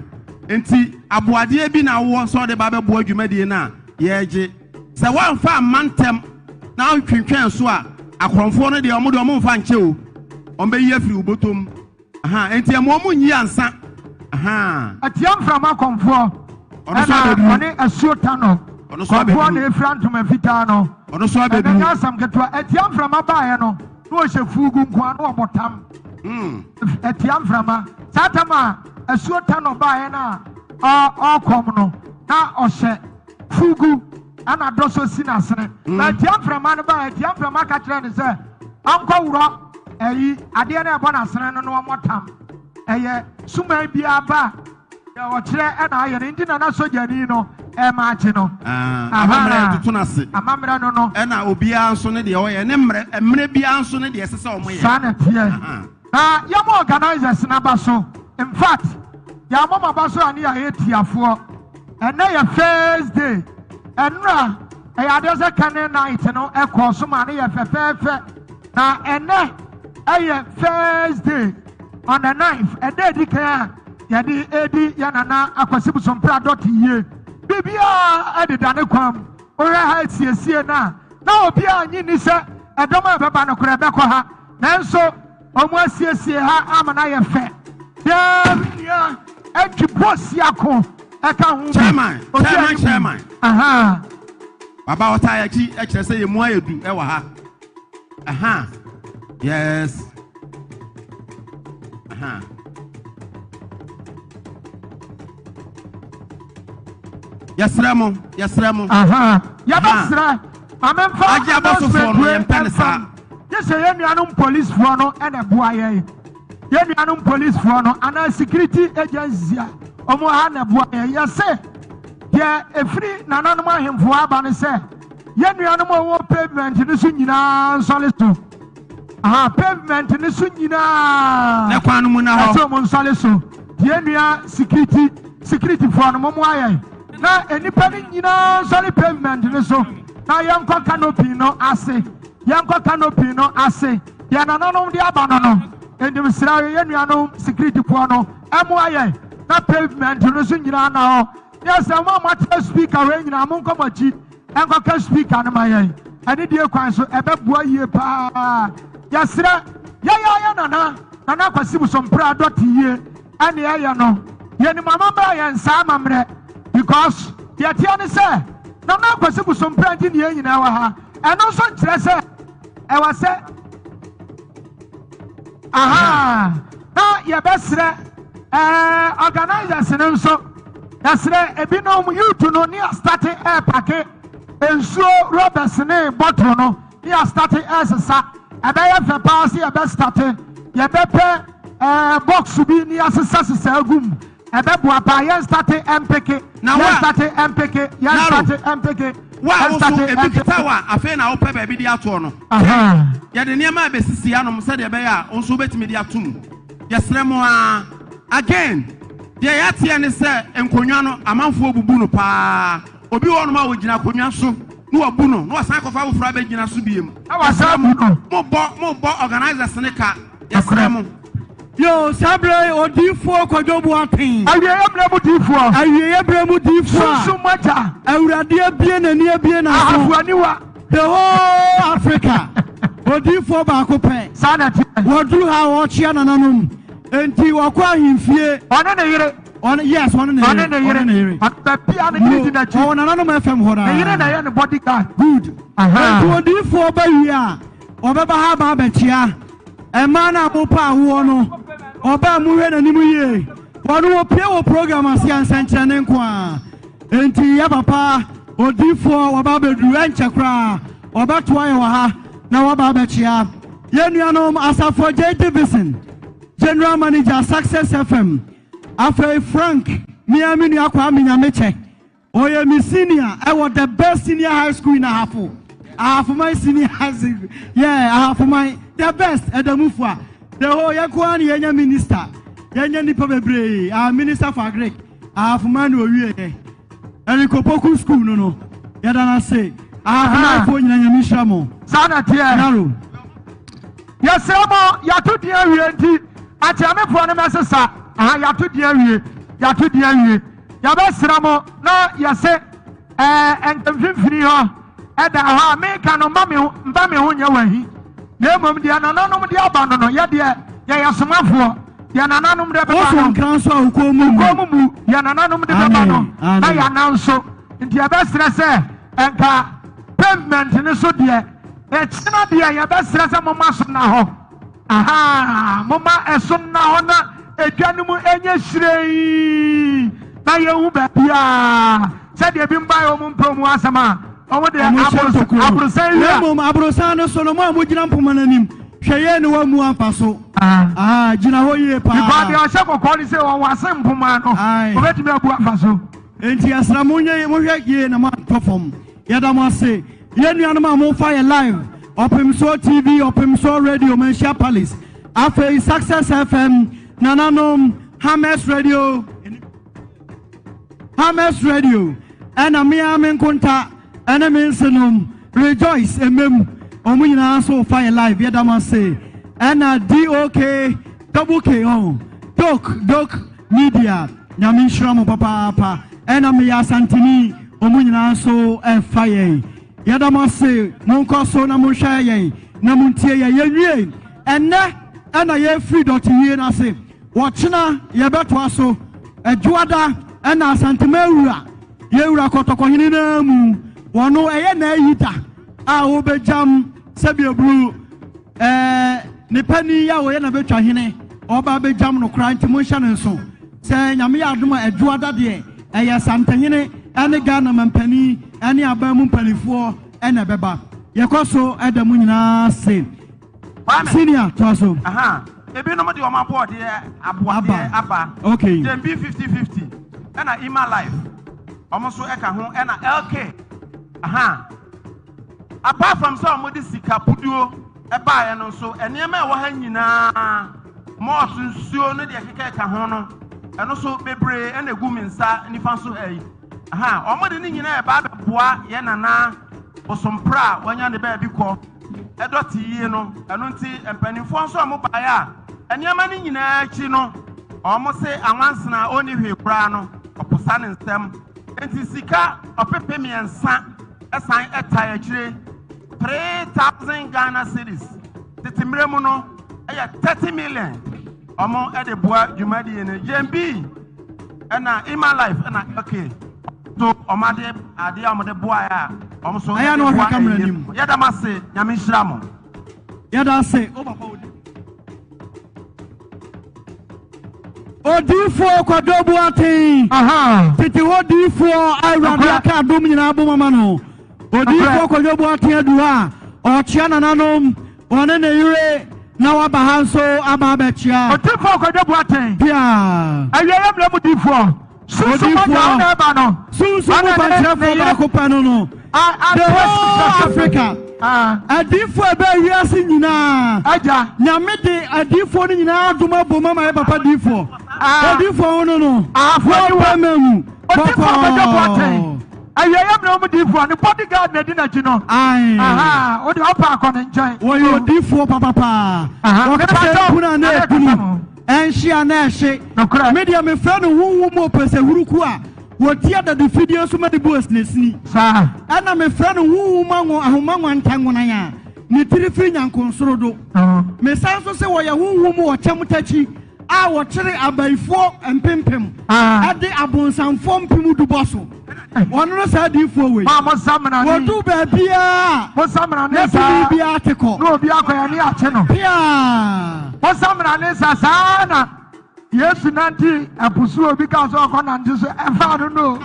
Enti aboadeɛ bi na wowɔ sɛ wode ba bɛboa dwumadie no a, yɛregye. Sɛ woamfa amma ntɛm na wotwentwɛn so a, akorɔmfoɔ no deɛ, wɔn deɛ wɔmfa nkyɛ o, wɔbɛyi afiri wo bɔtɔ mu. Ahaa, enti ɛma wɔn nyi ansa. Ahaa. Atia mframa kɔmfoɔ. Ɔno nso Ɛna abɛduru. ɔne asuo ta no. Ɔno nso Kɔmfoɔ abɛduru. na efira ntoma fitaa no. Ɔno nso Ɛna abɛduru. nyɛ asɛm ketewa. Atia mframa baeɛ no, na ɔhyɛ fuugu nko ara na ɔbɔ tam. Atia mframa. Saa tam a asuo ta no baeɛ no a ɔrekɔm no, na ɔhyɛ fuugu ɛna dɔsɔ si n'asene. Na atia mframa no baeɛ, atia mframa ka kyerɛɛ no sɛ ɔnkɔworɔ ɛyi adeɛ no a ɛbɔ n'asene no na ɔmmɔ tam. Ɛyɛ suman biara ba a, deɛ ɔkyerɛ ɛna ayɛ no nti na na sogyani no ɛmaakye no. Ah, amammerɛ toto no ase. Amammerɛ no no. Ɛna obiara nso ne deɛ ɔyɛ ne mmerɛ mmerɛ biara nso ne deɛ ɛsɛ sɛ wɔyɛ. Saa na ɛteɛ. Na yɛma organisers no aba so. In fact, yɛamɔ mo aba so a ne yɛayɛ tiafoɔ. Ɛnɛ yɛ first day. Ɛnora ɛyɛ adeɛ sɛ candle night no ɛkɔɔ so ma ne yɛ fɛfɛɛfɛ. Na ɛnɛ ɛyɛ first day on the ninth. Ɛda edi kan a yɛde edi yɛn nana Akwasi Bosompra dɔte yie. Biribiara ɛdeda ne kwan mu. Wohwɛ ha asiesie no a, na obiara nnye nni sɛ ɛdɔm a ɛbɛba no koraa ɛbɛkɔ ha. Nanso wɔasiesie ha ama no ayɛ fɛ. Daa me nua Antwi Bosiako ɛka ho bi. Chairman, Obi chairman, anim. chairman. Aha. Baba ɔtaa yɛ akyi kyerɛ sɛ yɛn mu ayɛ du wɔ ha. Aha. Yes. Aha. Yɛsrɛ mo, yɛsrɛ mo. Aha, yɛbɛsrɛ, ma memfa Agye abɔsofoɔ announcement no, wei yɛmpɛ no mfa saa. mu. Gye sɛ yɛn nuanom policefoɔ no na ɛboa yɛn. Yɛn nuanom policefoɔ no anaa security agencies a wɔn ha na ɛboa yɛn. Yɛse deɛ ɛfiri nananom ahemfo hɔ aba ne sɛ yɛn nuanom a wɔwɔ pavement no so nyinaa nsɔre so. Aha, pavement no so nyinaa. Ne kwan no mu na hɔ. Ɛsɛ wɔn nsɔre so. Deɛ nua security securityfoɔ no momoa yɛn na nnipa no nyinaa nsɔre pavement no so na yɛnkɔ canopy no ase. Yɛnkɔ canopy no ase. Deɛ nananom de aba no no, enti mesrɛ yɛn nuanom securityfoɔ no ɛmoa yɛn na pavement no so nyinaa na hɔ. Yɛ sɛ mo a moatena speaker wei nyinaa monkɔ mo akyi nkɔka speaker no ma yɛn. Anidie kwan so ɛbɛboa yie paa. Yɛsrɛ yɛn ara yɛn nana, Nana Kwasi Bosompra dɔte yie ɛne ɛyɛ no. Yɛnim amammerɛ a yɛn saa amammerɛ because deɛ ɛteɛ ne sɛ Nana Kwasi Bosompra nti ne yɛn nyinaa wɔ ha. Ɛno nso nkyerɛ sɛ ɛwɔ sɛ Ahaa na yɛbɛsrɛ ɛɛ organisers no nso yɛsrɛ ebinom youth no ne astate ɛɛpake nsuo rɔbɛs ne bottle no ne astate ɛɛsesa ɛbɛyɛ fɛ paa sɛ yɛbɛstate yɛbɛpɛ ɛɛ box bi ne yɛasesa sesa agu mu Ɛbɛboa paa yɛn state mpeke Na wo yɛn a state mpeke yɛn Naro, state mpeke wo a yɛn wo so state ebi mpeke. kita wo a afei na wopɛ baabi de atoɔ no, twɛn. Ahaa. Yɛde nneɛma rebɛsisi anom sɛdeɛ ɛbɛyɛ a wo nso wobɛtumi de ato mu. Yɛsrɛ mo ara. Again, deɛ yɛateɛ ne sɛ nkonnwa no, amanfoɔ bubu no pa ara. Obi wɔ hɔnom a ɔgyina akonnwa so na wabu no na wasan akɔfa foforɔ abɛgyina so biom. Na wasan Yɛsrɛ abu mo, no. mobɔ, mobɔ organisers no ka. Yɛsrɛ mo. Yoo, saa berɛ yi odiyifoɔ Kwadwo Boateng. Awieeɛ berɛ mu diyifoɔ. Awieeɛ berɛ mu diyifoɔ a. Sunsum mu agya. Awurade abue n'ani abue n'aso. Ahafo aniwa. The whole Africa. Odiyifoɔ baako pɛ. Saa na ɛteɛ. Wɔduru ha a wɔkyea nananom. Enti wɔkɔ ahemfie. Ɔne ne yere. Ɔne yes, ɔne ne yere. Ɔne ne yere. Ɔne ne yere. Baabi a ne yere di n'akyi. Ɔwɔ nananom FM hɔ daa. Ne yere na ɛyɛ ne bodyguard. Good. Enti odiyifoɔ ba wie a, ɔbɛba ha aba abɛkyea. Mmaa no a mopɛ awoɔ no, ɔbaa monhwɛ n'anim yie. Wɔno wɔpue wɔ program ase a nsɛnkyerɛnne nko ara. Enti yɛ papa odiyifoɔ waba abɛduru, ɛnkyɛ koraa ɔbɛtoa yɛ wɔ ha na waba abɛkyea yɛn nuanom Asafo Adjei Davison, General Manager Success FM, afei Frank, me ara me nua Kwame Nyamekyɛ. Ɔyɛ me senior ɛwɔ the best senior high school in Ahafo. Ahafoman senior high school. Yeah, Ahafoman. The best ɛdamufo a. The whole yɛn ko ara na yɛnya minister. Yɛnya nipa bebree. Our minister for agric. Ahafoman na owie yɛ. Eric Opoku school no no. Yɛda no ase. Ahafomanfoɔ nyina Nyame nhyira mo. Saa na ɛteɛ. Naro. Yɛsrɛ mo, yɛato din awie nti akyeamefoɔ no mɛsesa. Aha, yɛato din awie. Yɛato din awie. Yɛbɛsrɛ mo na yɛse ɛɛ nka mfimfini hɔ ɛda hɔ a meka no mma me mma me ho nyɛ wahi na mmom deɛ nananom de aba no no yɛ deɛ yɛyɛ somafoɔ deɛ nananom de bɛba Woso no nkra nso a wo kɔn mu mmu. kɔn mu mu deɛ nananom de bɛba no Amen. na Amen. yɛanan so nti yɛbɛsrɛ sɛ nka pavement no so deɛ ɛkyena deɛ yɛbɛsrɛ sɛ momma so nna hɔ. Ahaa, momma ɛso nna hɔ na edwa no mu nyɛ hyerɛnn na yɛnhu baabiara. Sɛdeɛ ebinom baeɛ wɔn mpɛ wɔn asɛm a, wɔn deɛ Wɔn hyɛ ntokuro. aborosan Na wura. mmom aborosan no so no, mo a mogyina mpoma no anim, hwɛ yie na woammu amfa so. Ah, gyina hɔ yie paa. Because deɛ ɔhyɛ kɔkɔɔ no sɛ wɔwɔ ase mpoma no, Aye. wɔbɛtumi abu afa so. Enti yɛsrɛ mo nyɛ monhwɛ yie na moantɔ fam. Yɛda mo ase yɛn nuanom a mofa yɛ live Ɔpemsoɔ TV, Ɔpemsoɔ Radio, Manhyia Palace, afei Success FM, nananom, Hammers Radio, Hammers Radio, ɛna me ara me nkonta ɛne me nsenom Rejoice Emem, wɔn nyinaa nso fa yɛ live, yɛda mo ase. Ɛna DOK, Double K, oh, Dok, Dok Media Nyame nhyira mo papaapa ɛna meyɛ Asanteni ɔmo nyinaa nso ɛfa yɛn yɛda mo ase monkɔ so na monhwɛ yɛn na montie yɛn yɛnwie ɛnɛ ɛna yɛfiri dɔtewie no ase wɔkyena yɛbɛtoa so Ɛdwoada ɛna Asantema awura yɛwura kɔtɔkɔhene no mu wɔno ɛyɛ na ayi da a wɔbɛgyam sɛbi aburu Ɛɛ, ne panin yi a ɔyɛ n'abɛtwa hene, ɔreba abɛgyam no koraa nti monhyɛ no nso. Sɛ Nyame yɛ adom a, Adwoada deɛ, ɛyɛ Asantehene ne Ghana mampanin ne aban mu mpanimfoɔ na ɛbɛba. Yɛkɔ so da mo nyinaa ase. Kwame. Senior, toa so. Aha. Ebinom de wɔn aboɔdeɛ aboadeɛ aba. Okay. Gyembi 50-50 ɛna Ima Life. Wɔn nso ɛka ho ɛna LK. Aha. Apart from sɛ wɔde sika puduo ɛbaeɛ no nso, nneɛma a ɛwɔ ha nyinaa, malt nsuo ne deɛ ɛkeka ɛka ho no, ɛno nso bebree ɛna egu me nsa nifa so ha yi. Aha, wɔde ne nyinaa ɛba abɛboa yɛn nana Bosompra a wanya ne baabi kɔ ɛdɔ te yie no. Ɛno nti mpanimfoɔ nso a wɔbaeɛ a nneɛma no nyinaa akyi no, wɔn se anwansena a ɔnni hwee koraa no, ɔposa ne nsam. Nti sika ɔpepe mmiɛnsa ɛsan ɛtae akyire, 3,000 Ghana cedis. Tete mmerɛ mu no ɛyɛ 30 million. Wɔn ɛde boa dwumadie no. Yɛn bi ɛna Ima Life ɛna LK so wɔn ade adeɛ a wɔde boaeɛ a wɔn nso Ɛyɛ na ɛde ɔhwɛ boa camera ɛyie. nim. Yɛda mo ase, Nyame nhyira mo. Yɛda ase. Wo papa wo din? Odiyifoɔ Kwadwo Boateng. Tete hɔ diyifoɔ a Awurade aka adom nyinaa abom ama no. Odiyifoɔ Kwadwo Boateng adu ha a ɔrekyea nananom, ɔne ne yere na waba ha nso aba abɛkyea. Odiyifoɔ Kwadwo Boateng. Pia. Awieeɛ mmerɛ mu diyifoɔ. Sunsum mogya wo na ɛba no. Sunsum mu kwankyerɛfoɔ baako pɛ no no. The whole Africa. Adiyifoɔ a ɛbɛɛ wiase nyinaa. Agya. Nyame de adiyifoɔ no nyinaa adom abom ama yɛ papa diyifoɔ. Odiyifoɔ ho no no. Wɔpɛ ma mu. Odiyifoɔ Kwadwo Boateng. Awieeɛ mmerɛ mu diyifoɔ ne bodyguard na ɛdi n'akyi no. Ae. Wode ɔpa akɔ ne nkyɛn. Wɔyɛ odiyifoɔ papapaa. Wɔka sɛ ekunu a na ekunu. Ɛnhye a na ɛhye. Nokorɛ. Me deɛ mefrɛ no honhom mu ɔpɛsɛhuruku a wɔti adade fidie so ma ne bu asinasini. Saa. Ɛna mefrɛ no honhom anwo ahoma nwantanwonan a ne tiri firi nyankonsoro do. Mesan nso se wɔyɛ honhom mu ɔkyɛm takyi a wɔkyere abayifoɔ mpempem de abonsamfoɔ mpem du bɔ so. Wɔno no saa adiyifoɔ wei. Maa mo samina ne. Wɔdu baabiara Mo samina ne na saa. tumi biara te kɔ. Na obi akɔ yɛn ne akye no. Piaa! Mo samina ne sa saa na Yesu nante ɛpo so obi ka sɛ ɔkɔ nante so ɛmfa no no.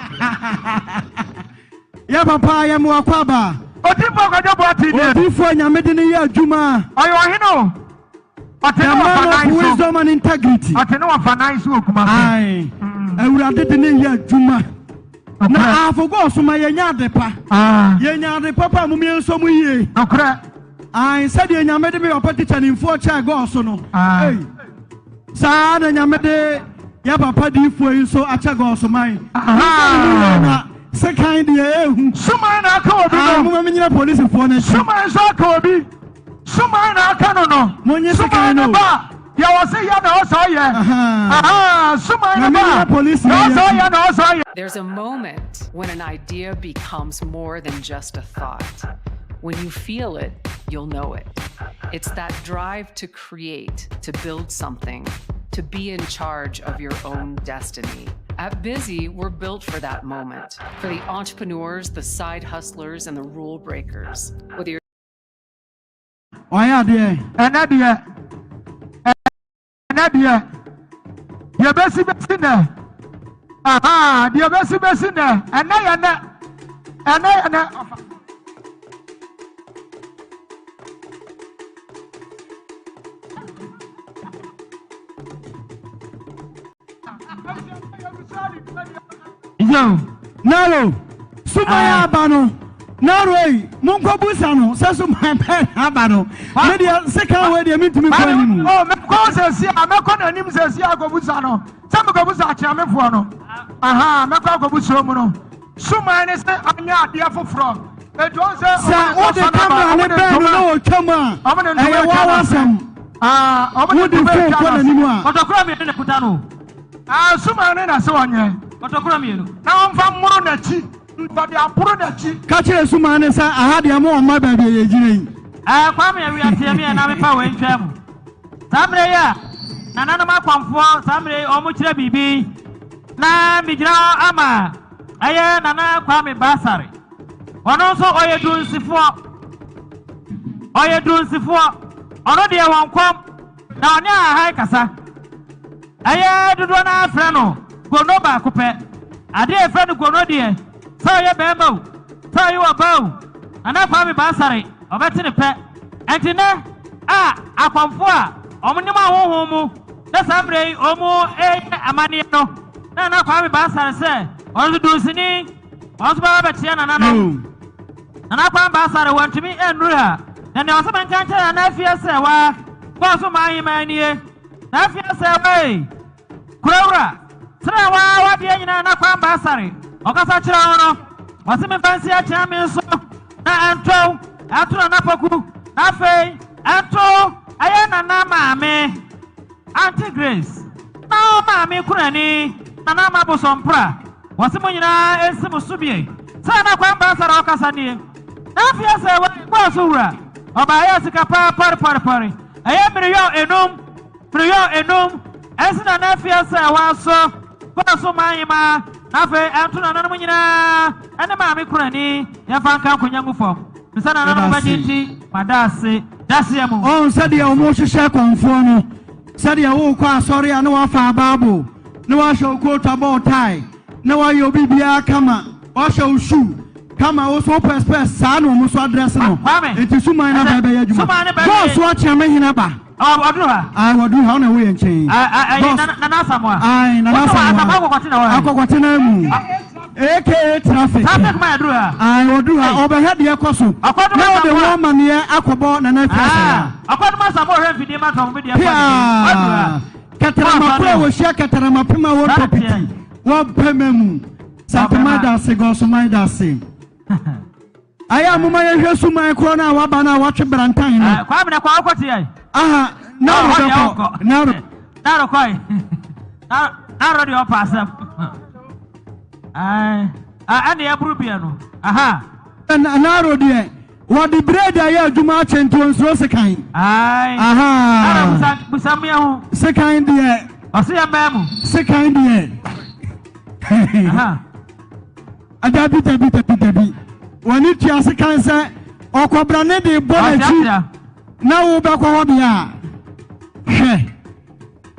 Yɛ papa yɛ mo akwaaba. Odiyifoɔ Kwadwo Boateng nie. Odiyifoɔ Nyame de no yɛ adwuma. Ɔyɛ ɔhene o. Ɔte The ne wɔfa man nan of so. wisdom and integrity. Ɔte ne wɔfa nan so wɔ Kumasi. Ae. Awurade de ne yɛ adwuma. Na ahafo kɔɔ so ma yɛnya ade pa. Yɛnya ade papa a mom yɛnsɔ mu yie. Nokorɛ. Ae, sɛdeɛ Nyame de me papa tikyanimfoɔ kyɛɛ gɔɔ so no. Ei. Saa na Nyame de yɛ papa diifoɔ yi nso akyɛ gɔɔ so man. Monsɔ ne mu yie na sekan deɛ ɛɛhu. Suman na aka obi Ae, no. momma menyina polisifoɔ no akyi. Suman nso aka obi. Suman na aka no no. Monye Suman sekan ne no. ba. Deɛ wɔse yɛ na ɔsɛ ɔyɛ. Aha. Suman Na ne ba. menyina polisi Deɛ no ɔsɛ akyi. ɔyɛ na ɔsɛ ɔyɛ. There's a moment when an idea becomes more than just a thought. When you feel it, you'll know it. It's that drive to create, to build something, to be in charge of your own destiny. At Bizzy, we're built for that moment. For the entrepreneurs, the side hustlers, and the rule breakers. Whether you're Wayɛ adeɛ. Ɛnɛ deɛ, ɛnɛ deɛ, deɛ bɛsi bɛsi nɛ. Aha, deɛ bɛsi bɛsi nɛ. Ɛnɛ yɛ nɛ. Ɛnɛ yɛ nɛ. Ɔfa. Yo, Naro, suman aba no. Naro yi, monkɔ busa no sɛ suman bɛn na aba no. Me deɛ sekan wei deɛ mentumi nkɔ anim. Oh, mekɔ sɛsi a, mɛkɔ n'anim sɛsi a akɔbusa no. Sɛ mekɔbusa akyeamefoɔ no. Aha, mɛkɔ akɔbusa mu no. Suman ne sɛ anyɛ adeɛ foforɔ. Etu ɔn sɛ Sɛ wode camera ne bɛn no na ɔtwa mu a, ɛyɛ w'awasɛm. Wode Wode phone kɔ n'anim a. Kɔtɔkorɔ mmienu na kuta no. Ah, suman ne na sɛ ɔnyɛ. Kɔtɔkorɔ mmienu. Na ɔmfa mmoro n'akyi. Ɔde aboro n'akyi. Ka kyerɛ suman ne sɛ aha deɛ mo ɔmma baabi a yɛgyina yi. Ɛɛ Kwame Awia tie me na mefa wei ntwa mu. Saa mmerɛ yi a nananom akɔmfoɔ saa mmerɛ yi wɔn kyerɛ biribi na megyina hɔ ama ɛyɛ Nana Kwame Basare. Ɔno nso ɔyɛ dunsifoɔ. Ɔyɛ dunsifoɔ. Ɔno deɛ wɔn kɔm na ɔne ahahan kasa. Ɛyɛ dodoɔ no ara frɛ no gono baako pɛ. Adeɛ a yɛfrɛ no gono deɛ. Sɛ ɔyɛ barima o, sɛ ɔyɛ ɔbaa o, Nana Kwame Baasare, ɔbɛte no pɛ. Ɛnti nnɛ a akɔmfoɔ a wɔn nim ahonhom mu na saa mmerɛ yi wɔn reyɛ amanneɛ no, na Nana Kwame Baasare sɛ ɔno nso dunsini, ɔno nso bɛba abɛkyea nananom. Nana Kwame Baasare wantumi annuru ha, na nea ɔsɛ menka nkyerɛ Nana Afia sɛ waa, bɔɔ so maa aheman nie. Na Afia sɛ wei. Kurawura, sɛnea wo ara w'adeɛ nyinaa na kwan baasare ɔkasa kyerɛ wo no, ɔse memfa nsi akyea me nso na ɛnto wo, ɛnto Nana Poku, na afei ɛnto ɛyɛ Nana maame, Auntie Grace, na wo maame kunani, Nana Ama Bosompra, wɔse mo nyinaa ɛnsi mo so bie. Sɛnea na kwan baasare ɔkasa nie. Na afei asɛ wei, kɔɔ so wura, ɔbaayɛ sika paa pɔrepɔrepɔre, ɛyɛ mmereyɔ enum. Mmereyɔ enum nsi Nana Afia sɛ wɔasɔ kɔɔ so ma ahemaa na afei ɛnto nananom nyinaa ne maame kunani yɛmfa nka nkonya ngu fam bisa nananom bɛgye nti mada ase daseɛ mu. Ɔn sɛdeɛ wɔn hyehyɛ kɔnfoɔ no, sɛdeɛ worekɔ asɔre a na wafa bible, na wahyɛ wo coat abɔ wo tie, na wayɛ wo biribiara kama, wahyɛ wo shoe kama, wo so wopɛ spɛs, saa na wɔn nso adrɛse no. Kwame, Nti suman no aba ɛbɛyɛ adwuma. Suman no bɛyɛ. Bɔɔl so akyea me hene ba. Ɔduru ha. Ayi wɔduru ha ɔna ɛwɔ yɛn nkyɛn. Ayi Nana Asamoah. Ayi Nana Asamoah. Akɔkɔte na wɔ ha. Akɔkɔte na mu. AKA traffic. Traffic man ɛduru ha. Ayi wɔduru ha ɔbɛhwɛ deɛ ɛkɔ so. Ɔkɔdum Na ɔde Asamoah. wɔn amaneɛ akɔbɔ Nana Afia Sɛya. Ɔkɔdum Asamoah ɔhwɛ mfidie ma tɔn bi deɛ kɔ ne. Ɔduru ha. Pia. Kɛtɛrɛma koro a wɔhyia kɛtɛrɛma pem a wɔtɔ piti. Wɔpɛ mu. Santema da ase Gɔsoman da ase. Ayɛ a momma yɛnhwɛ suman korɔ no a waba no a watwe brantan no. Eh, Kwame na kwa wokɔ teɛ. Aha, Naro bɛkɔ. Naro. Naro kɔe. Naro deɛ ɔpa asɛm. Ɛne ɛboro bia no. Aha. Naro deɛ wɔde bread ayɛ adwuma akyɛ nti ɔnsuro sekan. Aha. Naro busa busa mmea ho. Sekan deɛ. Ɔse yɛ mmaa mu. Sekan deɛ. Aha. Dabi, dabi, dabi, dabi. W'ani tua sekan sɛ ɔkɔbra ne de bɔ n'akyi na wobɛkɔ hɔ deɛ a, hwɛ.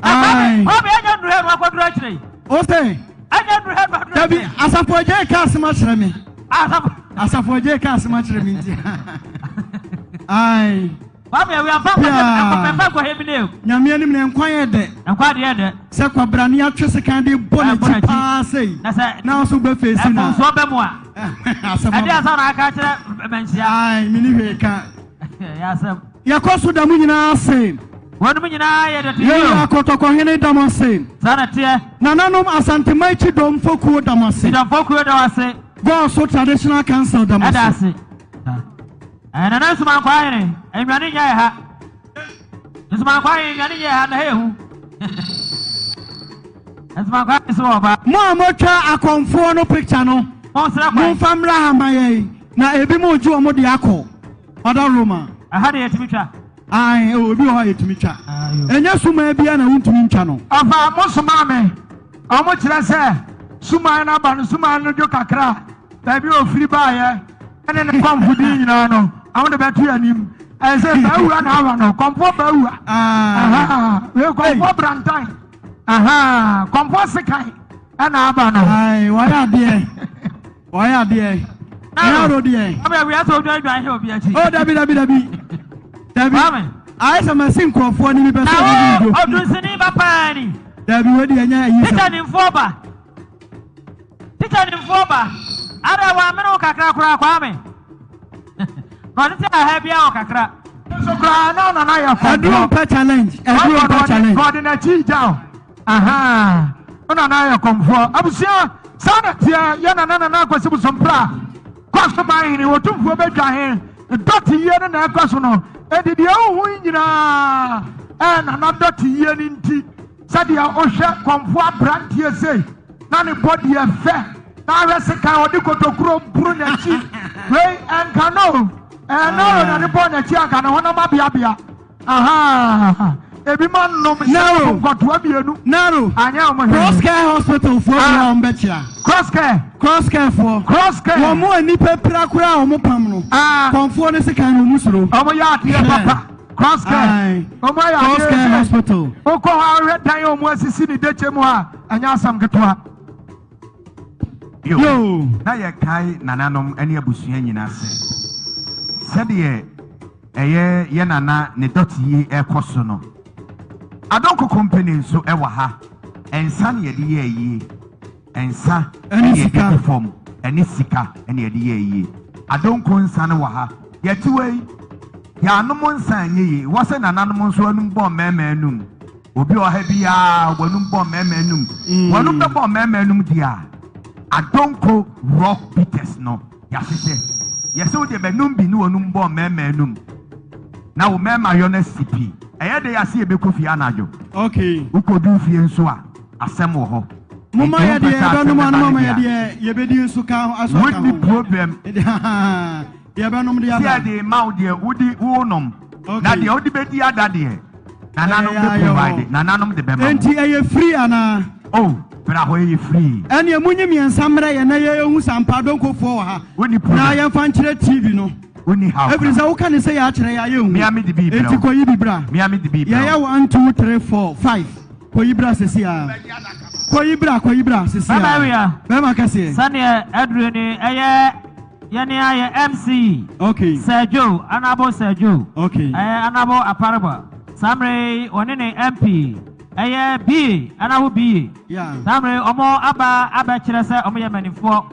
Ae. Kwame, ɛnyɛ nnuru hɛ no akɔduru akyire yi. O se. Ɛnyɛ nnuru hɛ no akɔduru Dabi, akyire. Asafo Agye ka asɛm akyerɛ me. Asafo. Asafo Agye ka asɛm akyerɛ me nti. Ae. Kwame awia mfa nkɔ Pia. mfa nkɔ hɛ bi ne. Nyame anim na nkwa yɛ dɛ. Nkwa deɛ dɛ. Sɛ kwabrane atwe sekan de bɔ n'akyi paa sei Na sɛ na nso bɛ fesi na. Mfomsoɔ bɛ mu a. Asɛm Ɛde aba. asɛm na aka akyerɛ manhyia. Ae, menni hwee ka. Ɛyɛ asɛm. Yɛkɔ so da mo nyinaa ase. Wɔnom nyinaa yɛ dɛte Yɛn wura Kɔtɔkɔhene da mo ase. Saa na ɛteɛ. Nananom Asanteman Kyidɔmfo kuo da mo ase. Kyidɔmfo kuo da wo ase. Gɔɔso Traditional Council da mo ase. Ɛda ase. Ɛɛ Nana Nsumankwaa hene, nnwane nyɛ ha. Nsumankwaa hene, nnwane nyɛ ha na ha ehu. Nsumankwaa hene so wɔ ɔba. Mo a motwa akɔmfoɔ no picture no, Monsrɛ kwan. momfa mmra ha ma yɛn, na ebi mo regye wɔn de akɔ Ɔda Roma. Ɛha de yɛtumi twa. Ae, oh, ebi wɔ hɔ a yɛtumi twa. Ɛnyɛ suman biara na wontumi ntwa no. Ɔfa mo somaa me. Ɔmo kyerɛ sɛ suman no aba no, suman no dwo kakra a, baabi a ofiri baeɛ ne ne kɔmfo din nyinaa no, ɔmo de bɛto yɛn anim. Ɛyɛ sɛ Bawua na awa no, kɔmfoɔ Bawua. Ahaa, wei kɔmfoɔ Brantan. Ahaa, kɔmfoɔ Sekan ɛna aba no. Ae, wayɛ adeɛ. Wayɛ adeɛ. Naro deɛ. Kwame awia sɛ odwan dwan hɛ obi akyi. Oh dabi dabi dabi. Dabi. Kwame. Ayɛ sɛ masi nkurɔfoɔ ne mi pɛ sɛ ɔmo di dwo. Odunsini ba paa ni. Dabi wei deɛ ɛnyɛ ayi sɛ. Tikya nimfoɔ ba. Tikya nimfoɔ ba. Ada wamene wo kakra koraa Kwame. Na ɔtete aha biara wɔ kakra. Nso koraa na nana yɛ kɔmfoɔ. Ɛduro mpɛ challenge. Ɛduro mpɛ challenge. Ɔde n'akyi gya o. Ahaa wo nana yɛ kɔmfoɔ. Abusua saa na teɛ yɛ nana nana akwasi bosompra kɔ so man hene otumfoɔ bɛdwa he dɔte yie no na ɛkɔ so no enti deɛ wohu yi nyinaa ɛyɛ nana dɔte yie no nti sɛdeɛ wohwɛ kɔmfoɔ abranteɛ sei na ne bɔdi ɛfɛ na ahwɛ sekan ɔde kotokuro boro n'akyi wei ɛnka no ɛɛ naro na ne bɔɔ n'akyi anka ne honam abeabea Ahaa ebi ma nom Naro. nkɔtoa mmienu. Naro. Anyɛ wɔn hwee. Cross Care Hospital foɔ bi a wɔn bɛkyia. Cross Care. Cross Care foɔ. Cross Care. Wɔn mo a nipa pira koraa a wɔn pam no. Ah. Kɔnfoɔ ne sekan no wɔn suro. Wɔn yɛ adeɛ papa. Cross Care. Wɔn ayɛ adeɛ Cross Care Hospital. Wokɔ hɔ ahwɛ dan a wɔn asisi ne dekyɛ mu a ɛnyɛ asɛm ketewa. Yo. Yo. Na yɛkae nananom ne abusua nyinaa sɛ, sɛdeɛ ɛyɛ yɛ nana ne dɔte yi rekɔ so no, Adonko Company nso wɔ ha. Nsa na yɛde yɛ ayie. Nsa Ɛne na yɛde sika. gu fam. Ɛne sika na yɛde yɛ ayie. Adonko nsa no wɔ ha. Yɛte wei, yɛanom nsa anyɛ yie. Wɔ sɛ nananom nso anum bɔ mmarima anum. Obi wɔ ha biara wɔnum bɔ mmarima anum. Wɔnum bɛbɔ mmarima anum deɛ a, Adonko Rock Bitters no yɛahyehyɛ. Yɛsɛ wo deɛ bɛnum bi ne wɔnum bɔ mmarima anum. Na wo mmarima yɔ no asi pi. Ɛyɛ dɛ yɛase yɛbɛkɔ fie anadwo. Okay. Wokɔduru fie nso a, asɛm wɔ hɔ. Moma Nti yɛ wompɛ deɛ sɛ asɛm yɛbɛnom bɛba ano no mama deɛ yɛ a, deɛ yɛbɛdi nso ka ho aso aka wonni ho. problem. Yɛbɛnom de Sɛ aba. yɛde ma wo deɛ wodi wonom. Na Okay. deɛ wode bɛdi ada deɛ, nananom Ɛyɛ bɛ ayɛ hɔ. provide, nananom de bɛma wo. Enti ɛyɛ free anaa? Oh, bra hɔ ɛyɛ free. Ɛneɛ monyi mmiɛnsa mmerɛ yɛn na yɛhu sɛ ampa Adonkofoɔ wɔ ha. Wonni Na problem. yɛmfa nkyerɛ TV no. Wonni haw Ɛfiri koraa. sɛ woka ne sɛ yɛ akyerɛ yɛ a yɛnhu. Mea mede bi brɛ Enti wo. kɔyi bi bra. Mea mede bi brɛ Yɛyɛ wo. 1, 2, 3, 4, 5. Kɔyi bra sesi ara. Kɔyi bra, kɔyi bra sesi Bɛma ara. awia. Bɛma kɛseɛ. Sɛdeɛ aduro ni ɛyɛ yɛne ayɛ MC. Okay. Sir Joe, Honourable Sir Joe. Okay. Ɛyɛ Honourable Apareba. Saa mmerɛ yi ɔne ne MP ɛyɛ BA, Honourable BA. Yeah. Saa mmerɛ yi wɔn aba abɛkyerɛ sɛ wɔn yɛ mpanimfoɔ.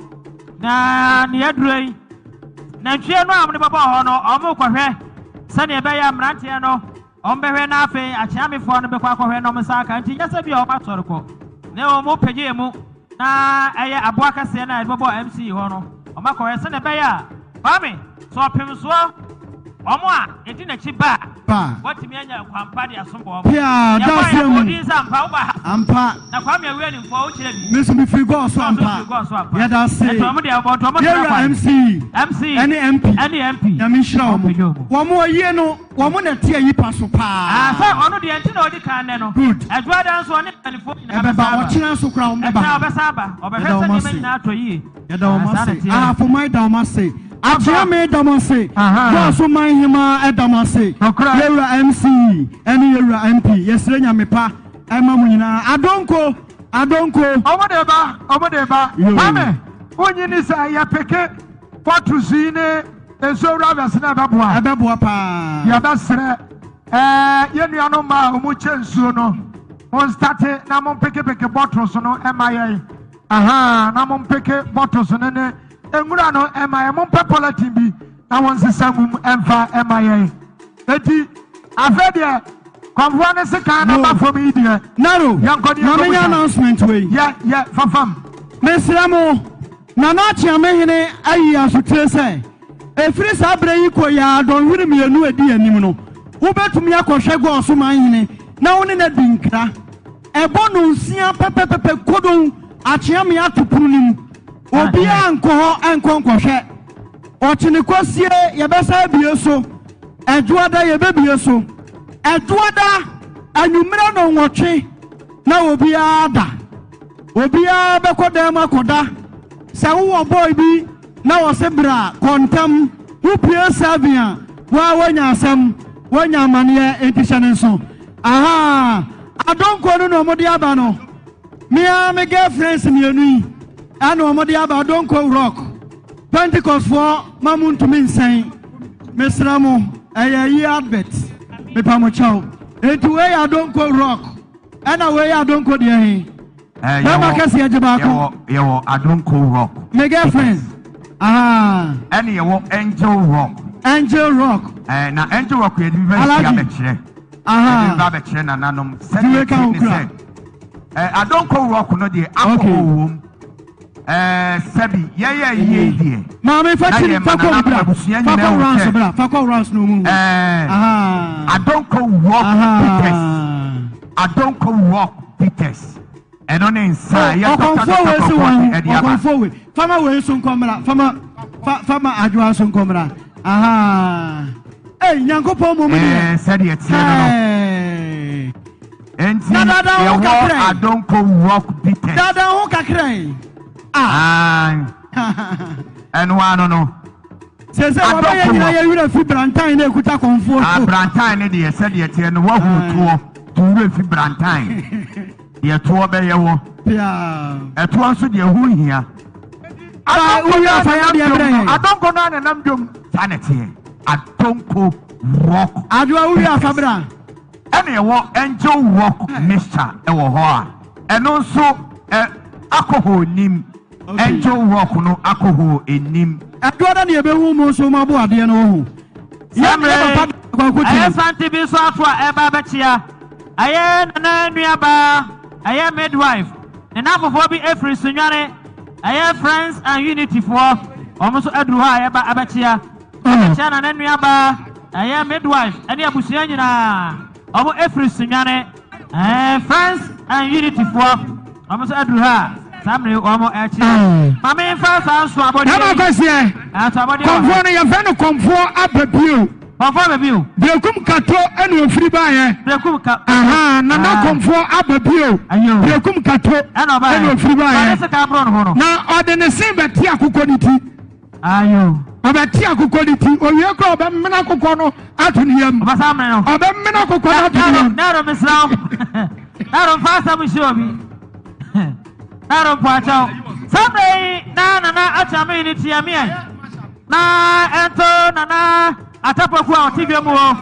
Na nea aduro yi, nantwie no a wɔde bɛbɔ hɔ no, wɔn rekɔhwɛ sɛdeɛ ɛbɛyɛ a mmeranteɛ no wɔbɛhwɛ na afei akyeamefoɔ no bɛkɔ akɔhwɛ na wɔn nsa aka. Nti nyɛ sɛ bi a wɔn asɔre kɔ, na mmom wɔpagya emu na ɛyɛ aboa kɛseɛ no a yɛde bɛbɔ MC hɔ no, wɔn akɔhwɛ sɛdeɛ ɛbɛyɛ a Kwame, sɛ ɔpem soɔ wɔn a ɛdi n'akyi ba a, Ba. wɔatumi anya kwampa de asom wɔn. Pia, Yɛbɔ a daseɛ yɛbɔ mu. odin sɛ ampa woba ha. Ampa. Na Kwame Awia nimfoɔ wokyerɛ bi. Me nso mefiri gɔɔ so Gɔɔ so ampa. firi gɔɔ so ampa. Yɛda ase. Ɛnti wɔn deɛ wɔbɔ nti wɔn tena Yɛwura kwan. MC. MC. Ɛne MP. Ɛne MP. Nyame nhyira wɔn. Ɔmpagya wɔn. Wɔn ayie no, wɔn na ɛte ayi pa so paa. Ah, sɛ ɔno deɛ nti na ɔdi kan nnɛ no. Good. Adwoada nso ɔne mpanimfoɔ nyinaa Ɛbɛba, bɛsa aba. ɔkyena nso koraa wɔn bɛba. Ɛkyena ɔbɛsa aba. Ɔbɛhwɛ Yɛda sɛ wɔn nneɛma ase. nyinaa atɔ yie. Yɛda wɔn Ah, saa na ase. ɛteɛ. Ahafoman da wɔn ase. Akyeame da mo ase. Aha. Goaso man hemaa da mo ase. Nokorɛ. Yɛwura MC ɛne yɛwura MP. Yɛsrɛ Nyame pa ɛma mo nyinaa. Adonko! Adonko! Ɔmo de ba, ɔmo de ba. Yo. Kwame, wonyi ni sɛ yɛpeke bottles yi ne nsuo rubbers na ɛbɛboa. Ɛbɛboa paa. Yɛbɛsrɛ ɛɛ yɛn nuanom mmaa a wɔn kyɛ nsuo no, mo nstate na mo mpekepeke bottles no ɛma yɛn. Ahaa, na mo mpeke bottles no ne nwura no ɛma yɛn. Mo mpɛ polythene bi na wɔn nsesa ngum ɛmfa ɛma yɛn. Eti afei deɛ kɔnfoɔ ne sekan na ba fam yi deɛ. Naro, Yɛnkɔ ne ma yɛnkɔ menyɛ busa. announcement wei. Yɛ yɛ fafam. Mesrɛ mo, Nana Akyeamehene ayi asotire sɛ, ɛfiri saa berɛ yi kɔ yi ara dɔnhwere mmienu a ɛdi anim no, wobɛtumi akɔhwɛ Gɔɔso manhene na wo ne no adi nkra. Ɛbɔ nnɔnsia pɛpɛpɛpɛ kodon, Akyeame ato pono no mu. Obiara nkɔ hɔ nkɔ nkɔhwɛ. Ɔkyene kwasie yɛbɛsan abue so. Ɛdwoada yɛbɛbue so. Ɛdwoada anwummerɛ nnɔnwɔtwe na obiara da. Obiara bɛkɔ dan mu akɔda. Sɛ wowɔ boy bi na ɔse bra kɔ ntɛm, wopue seven a, woa woanya asɛm, woanya amaneɛ, enti hyɛ no nso. Ahaa, adonko no na wɔde aba no. Me ara me girlfriends mmienu yi ɛna wɔde aba adonko rock. Pentecostfoɔ ma mo ntumi nsɛn. Mesrɛ mo, ɛyɛ yi advert. Mepa mo kyɛw. Enti wei yɛ adonko rock. Ɛna wei yɛ adonko deɛ he? Eh, Bɛrima yɛwɔ- kɛseɛ gye baako. Yɛwɔ yɛwɔ Adonko Rock. Me girlfriend. Ahaa. Ɛne yɛwɔ Angel Rock. Angel Rock. Eh, na Angel Rock yɛde bi bɛsi Alhaji. abɛkyerɛ. Ahaa. Yɛde bi ba abɛkyerɛ nananom. Ti Sɛdeɛ wei ka ɛte ho ne kura. sɛ, eh, Adonko Rock no deɛ alcohol Okay. wom. Eh, sɛbi yɛyɛ yie deɛ. Maame fa Na kyiri yɛ fa ma kɔ nananom bra. abusua Fa nyinaa kɔ hu rounds sɛ, bra. Fa kɔ rounds na ɔmu hu. eh, Ahaa. Adonko Rock Bitters. Ahaa. Adonko Rock Bitters. Ɛno ne nsa a ɛyɛ dɔkta Ɔkɔmfoɔ dɔkta wei si kɔkɔɔ wɔn de ɛde aba. ɔkɔmfoɔ wei fama wei nso nkɔmmra fama fa fama adwoa nso nkɔmmra ahaa ei nyankopɔn mmom deɛ Ɛɛ, sɛdeɛ ɛteɛ no no. Ɛɛ. Enti Na dada ho yɛwɔ kakra yi. Adonko Rock Bitters. Dada ho kakra yi. Ah. Ae. Ɛno ano no. Sese wɔbɛyɛ Adonko nyina Rock. yɛ werɛ fi brantan na ekuta kɔmfoɔ Ah, so. brantan ne deɛ sɛdeɛ ɛteɛ no woahu Ae. toɔ to werɛ fi brantan. Deɛ toɔ bɛyɛ wɔ. Pia. Ɛtoɔ nso deɛ ho hia. Fa wowie afa yɛ adeɛ brɛ yɛn. Adonko no a na nam dwom. Saa na ɛteɛ. Adonko rock. Adwoa wowie afa bra. Ɛna ɛwɔ Angel Rock mixture ɛwɔ hɔ a ɛno nso ɛ alcohol nim. Angel Rock no alcohol nnim. Ɛdoɔ da ne yɛbɛhu mo nso mo abo adeɛ no wɔ ho. Yɛn Sɛmre, papa kwaku ɛyɛ tie. Sante bi nso ato a ɛreba abɛkyea. Ɛyɛ Nana nuabaa, ɛyɛ midwife. Ne nnamfofoɔ bi firi Sunyani, ɛyɛ Friends and Unity foɔ. Wɔn nso aduru hɔ a yɛreba abɛkyea. Ɛbɛkyea Nana nuabaa, ɛyɛ midwife ne abusua nyinaa. Wɔn firi Sunyani, ɛɛ Friends and Unity foɔ. Wɔn nso aduru ha a saa mmere wɔn ɛkyea. Maame nfa saa nso abɔdeɛ Ɛma yi. kwasiɛ. Nso abɔdeɛ wɔ ha. Kɔmfoɔ no yɛfrɛ no kɔmfoɔ ababio. Kɔmfoɔ ababio. Berekum kato ɛna ofiri baayɛ. Berekum ka. Aha nana Ah. kɔmfoɔ ababio. Ayo. Berekum kato Ɛna ɔbaayɛ. ɛna ofiri baayɛ. Ɔde sika aboro ne ho no. Na ɔde ne se bɛte akokɔ ne ti. Ayo. Ɔbɛte akokɔ ne ti. Owie kora ɔbɛmena akokɔ no ato ne yam. Ɔbɛsa amene no. Ɔbɛmena akokɔ no ato ne yam. Naro mesrɛ wo. Naro mfa asɛm nhyɛ obi. Naro mpo akyɛw. Saa mmerɛ yi na Nana Akyame ne Tiameɛ na ɛnto Nana Atapoku a ɔte dwa mu hɔ.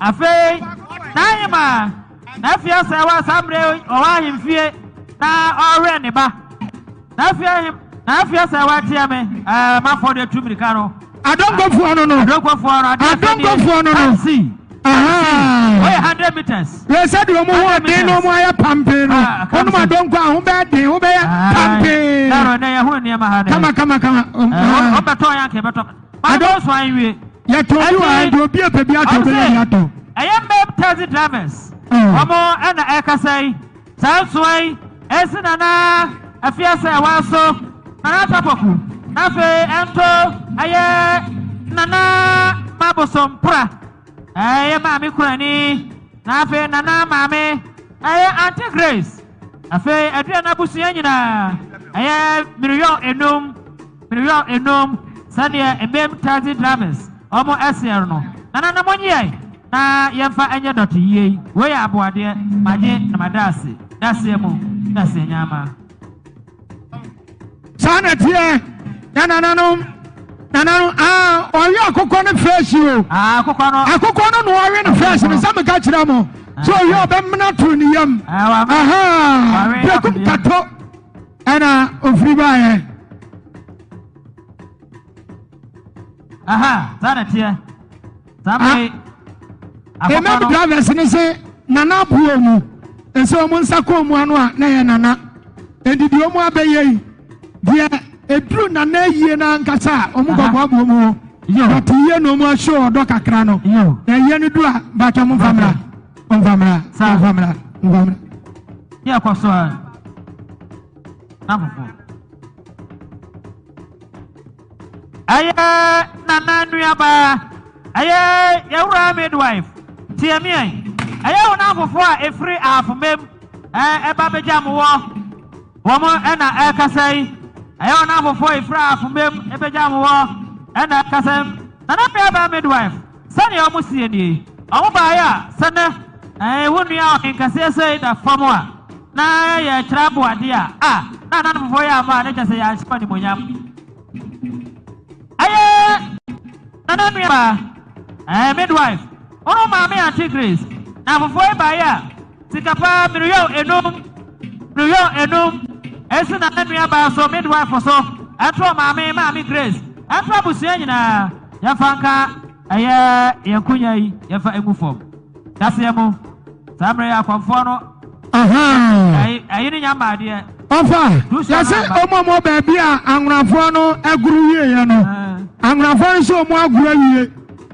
Afei n'ahema na afie asɛ wɔ saa mmerɛ yi ɔwɔ ahemfie na ɔrewɛn ne ba. Na afie ahem na afie asɛ wɔ Tiame ɛɛ mafoɔ de atu mirika no. Adonkofoɔ no no. Adonkofoɔ no adeɛ sɛ nie. Adonkofoɔ no no. Taxi. Aha. Wɔyɛ 100 meters. Yɛ sɛ deɛ ɔmo ho ɔden na ɔmo ayɛ pampee no. Ah, Ɔnom adonko a ho bɛyɛ den, ho bɛyɛ pampee. Naro nɛ yɛ ho nneɛma ha nɛ. Kama kama kama. Ɔbɛtɔ yɛ anka yɛbɛtɔ. Maa bɔ nso anwie. Yɛtɔ bi wɔ ha nti obi apɛ bi atɔ obi yɛ bi atɔ. Ɛyɛ mbɛm taxi drivers. Wɔn ɛna ɛkasa yi. Saa nsoa yi ɛsi nana afiase ɛwa so nana tapoku. Na afei ɛnto ɛyɛ nana mabosompra. Ɛyɛ maame kurani. Na afei nana maame ɛyɛ Auntie Grace. Afei aduane abusua nyinaa ɛyɛ miliyɔn enum miliyɔn enum sɛdeɛ mbem taxi drivers wɔn ɛseɛ no. Nana na mo nyeɛ na yɛmfa ɛnyɛ dɔte yie yi. Wei yɛ aboadeɛ magye na mada ase. Daseɛ mu daseɛ nyaama. Saa na teɛ na nananom nananom aa ɔwe akokɔ no fresh o. Aa akokɔ no. Akokɔ no na ɔwe no fresh no sɛ meka kyerɛ mo. So ɔwe ɔbɛmena to ne yam. Aha Berekum kato ɛna ofiri baayɛ. Aha saa na teɛ. Saa mmere akokɔ Emem no. drivers ne se nana aboɔ mu nse wɔn nsa kɔn mu ano a na yɛ nana enti deɛ wɔn abɛyɛ yi deɛ eduru nana yie na ankasa a wɔn kɔkɔ aboɔ mu hɔ but yie na wɔn ahyɛ ɔdɔ kakra no na yie no duru a bàtɛ wɔn nfa mra wɔn nfa mra wɔn nfa mra wɔn nfa mra. Yɛ kɔ so a na fufuo. Ɛyɛ nana nuabaa, ɛyɛ yɛwura midwife, tiamiɛ, ɛyɛ wɔn afofoɔ a ɛfiri ahafomam ɛba bɛgya mo wɔ wɔn ɛna ɛkasa yi, ɛyɛ wɔn afofoɔ a ɛfiri ahafomam ɛbɛgya mo wɔ ɛna ɛkasa yi. Nana nuabaa midwife, sɛdeɛ wɔn sie nie, wɔn baeɛ a sɛ nɛ ɛɛ wo nua ɔhenkɛseɛ sɛ da fam a na yɛkyerɛ aboadeɛ a, a na nana fofoɔ yɛ ama a ne kyɛ sɛ yɛanhyɛ wɔn animuonyam. Ɛyɛ nana nuabaa, ɛɛ midwife, ɔno maame Auntie Grace, na afofoɔ yi baeɛ a, sika paa miliyɔn enum, miliyɔn enum, ɛsi nana nuabaa so, midwife so, ɛnto maame, maame Grace, ɛnto abusua nyinaa, yɛmfa nka ɛyɛ yɛn nkonya yi, yɛmfa ngu fam. Daseɛ mu, saa mmerɛ yi akɔmfoɔ no, ɛyi ne nya mmaadeɛ. Ɔfa, yɛse ɔmo ɔmo baabi a anwonafoɔ no agoro wieɛ no, anwonafoɔ no nso ɔmo agoro awie,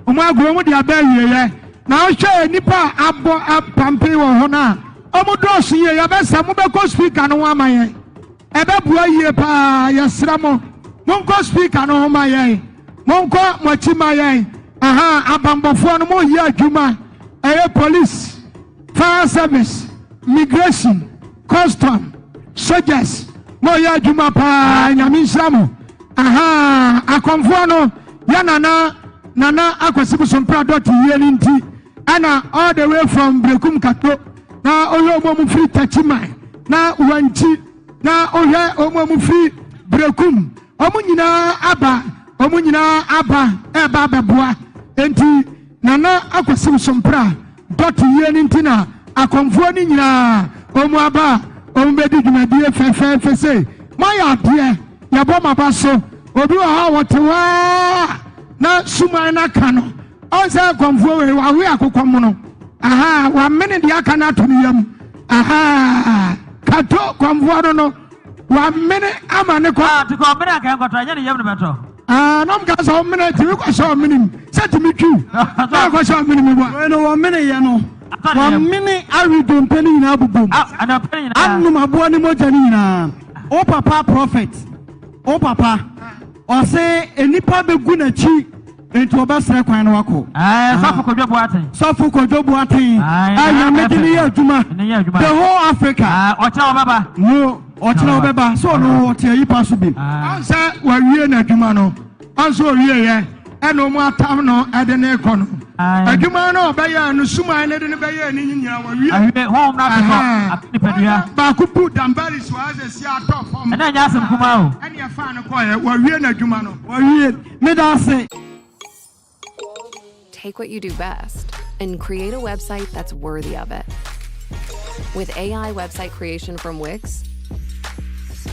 ɔmo agoro ɔmo de aba awieɛ. Na wohwɛ nnipa a abɔ apampe wɔ hɔ no a, ɔmo dɔɔso yie. Yɛbɛsɛ mobɛkɔ speaker no ho ama yɛn. Ɛbɛboa yie paa. Yɛsrɛ mo, monkɔ speaker no ho ma yɛn. Monkɔ mo akyi ma yɛn. Aha, abanbɔfoɔ no moyɛ adwuma. Ɛyɛ police, fire service, migration, custom, soldiers, moyɛ adwuma paa. Nyame nhyira mo. Aha, akɔmfoɔ no, yɛ nana, nana Akwasi Bosompra dɔte yie no nti, ɛna all the way from Berekum Kato, na ɔhwɛ ɔmo a ɔmo firi Tachiman, na Wankyi, na ɔhwɛ ɔmo a ɔmo firi Berekum. Wɔn nyinaa aba, wɔn nyinaa aba ɛreba abɛboa. Enti Nana Akwasi Sompra dɔte yie no nti na akɔmfoɔ no nyinaa wɔn aba a wɔn bɛdi dwumadie fɛfɛɛfɛ sei. Moayɛ adeɛ, yɛbɔ mo aba so. Obi wɔ hɔ a wɔte hɔ ara na suman no aka no. Ɔn sɛ akɔmfoɔ wei wawe akokɔ mono. Aha, wamene deɛ aka no ato ne yam. Aha, kato kɔmfoɔ no no. Wamene ama ne kɔ. Ah, ti kɔ ɔmene anka nkɔtɔ, ɛnyɛ ne yam no bɛtɔ. Ah, na ɔmka sɛ ɔmene tumi kɔ hyɛ ɔmene mu, sɛ tumi twiw. Na ɛkɔ hyɛ ɔmene mu bɔ. Wei no wɔmene yɛ no, wɔmene awe dompe no nyinaa bobom. Anom aboa no mogya no nyinaa. Wo papa prophet, wo papa, ɔse nnipa bɛgu n'akyi. Enti ɔbɛsrɛ kwan na wakɔ. Ɛɛ Sɔfo Kojo Boateng. Sɔfo Kojo Boateng. Ayi Nyame de ne yɛ adwuma. Ne yɛ adwuma. The whole Africa. Ɛɛ ɔkyerɛ ɔbɛba. No ɔkyerɛ ɔbɛba. So ɔno ɔte ayi pa so bi. Ɔn sɛ wawie n'adwuma no. Ɔn sɛ owie yɛ ɛna ɔmo atam no ɛde ne kɔ no. Adwuma no ɔbɛyɛ no suman no de no bɛyɛ ne nyinaa wawie. Awie honhom no ate kɔ ate nipadua. Baako bu dambaris wɔ asɛ si atɔ fam. Ɛna nyɛ asɛm kumaa o. Ɛna ɛfaa no kɔɛ wawie n'adwuma no. Wawie. Meda ase. Take what you do best and create a website that's worthy of it. With AI website creation from Wix,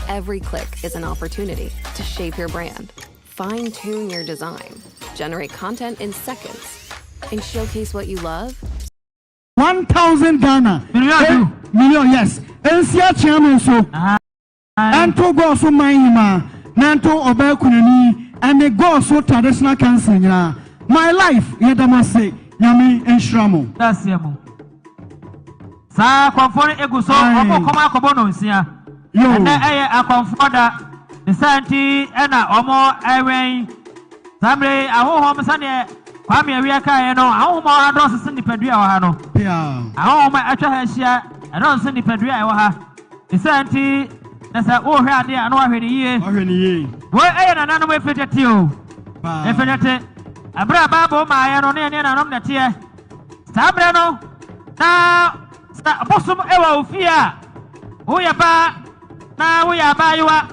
every click is an opportunity to shape your brand, fine tune your design, generate content in seconds, and showcase what you love. 1000 Ghana. Million. Million, yes. Nsi akyea me nso. Ɛnto Goaso man hemaa na ɛnto ɔbaa kunani ɛne Goaso traditional council nyinaa. My life yɛda mo ase Nyame nhyira mo. Daseɛ mu. Saa akɔmfoɔ no egu so wɔn kɔm akɔbɔ nonsia. Ɛnɛ ɛyɛ akɔmfoɔ da. Ne saa nti ɛna wɔn ɛwɛn. Saa mmerɛ yi ahonhom sɛdeɛ Kwame Awia kaeɛ no ahonhom a ɛwɔ ha dɔɔso sen nipadua a ɛwɔ ha no. Ahonhom a atwa ha ahyia ɛdɔɔso sen nipadua a ɛwɔ ha. Ne saa nti, na sɛ worehwɛ adeɛ a, na wahwɛ no yie. Wahwɛ no yie. Wei ɛyɛ nananom efi tete o. Efi tete. Ɛberɛ a Bible maaeɛ no, ne yɛne nananom na ɛteɛ. Saa berɛ no, na sɛ bosom wɔ wo fie a, woyɛ baa na woyɛ abaayewa,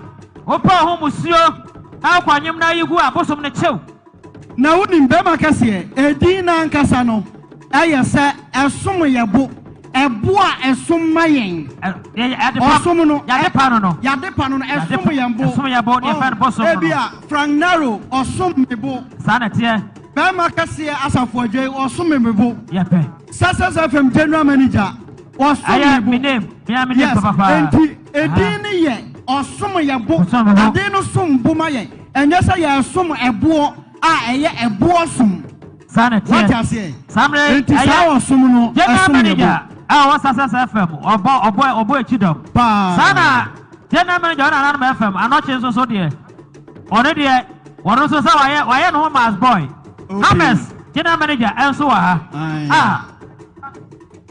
wopɛ wo ho musuo na wokɔ nwom na yi gu a, bosom no kyew. Na wonim, barima kɛseɛ, edin no ankasa no yɛ sɛ ɛsom yɛ bo, ɛbo a ɛsom ma yɛn. Ɔsom no, yade pa no no, yade pa no no, ɛsom yɛn bo. Ɛsom yɛn bo, ne yɛfrɛ no bosom no. Ebi a Frank Naro, ɔsom me bo. Saa na ɛteɛ. Barima kɛseɛ Asafo Adjei, ɔsom me bo. Yɛpɛ. Success FM General Manager, ɔsom me bo. Ɛyɛ me name, me a me name Yes, papapaa. enti edin no yɛ ɔsom yɛ bo. Ade no som bo ma yɛn. Ɛnyɛ sɛ yɛresom ɛboɔ a ɛyɛ ɛboɔ som. Saa na ɛteɛ. Wate aseɛ? Saa mmerɛ yi, Enti saa ɛyɛ ɔsom no, General ɛsom yɛ bo. Manager a ɔwɔ Success FM, ɔbɔ, ɔbɔ, ɔbɔ akyi dɔm. Paa. Saa na General Manager ɔne Nananom FM, Anɔkye nso so deɛ, ɔno deɛ, ɔno nso sɛ wayɛ, wayɛ ne ho mass boy. Okay. Hammers General Manager nso wɔ ha. Aye. Ah.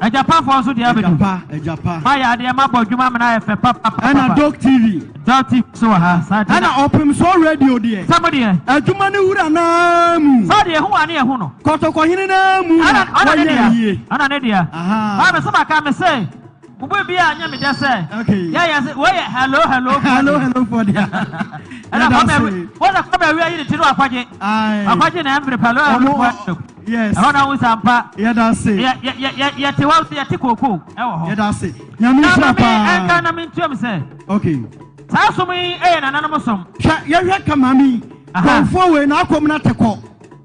Agyapafoɔ nso deɛ abɛdu. Agyapa, agyapa. Mayɛ adeɛ mabɔ adwuma amena ayɛ fɛ papapapa. Ɛna Dok TV. Dok TV nso wɔ ha. Saa deɛ. Ɛna Ɔpemsoɔ Radio deɛ. Sɛ mo deɛ. Adwuma no wura no ara mu. Sɛ deɛ ehu a ne yɛhu no. Kɔtɔkɔhene no ara mu na wayɛ ayie. Ɛna ne deɛ. Aha. Baa me so maka me se. Mo bu bi a nyɛ me dɛ sɛ. Okay. Yɛ yɛ se wei yɛ hello hello. Hello hello for deɛ. Ɛna kɔmɛ wọ́n sɛ kɔmɛ awia yi ne ti no akɔgye. Akɔgye na ɛmfiri hello hello for Yes. Ɛhɔ na wosa mpa. Yɛda ase. Yɛ yɛ yɛ yɛ yɛte hɔ nso yɛte kookoo ɛwɔ hɔ. Yɛda ase. Nyame nhyira paa. Na maame ɛnka na mentuam sɛ. Okay. Saa som yi ɛyɛ nananom som. Hwɛ yɛhwɛ ka maame yi. Kɔnfoɔ wei na akɔm na te kɔ.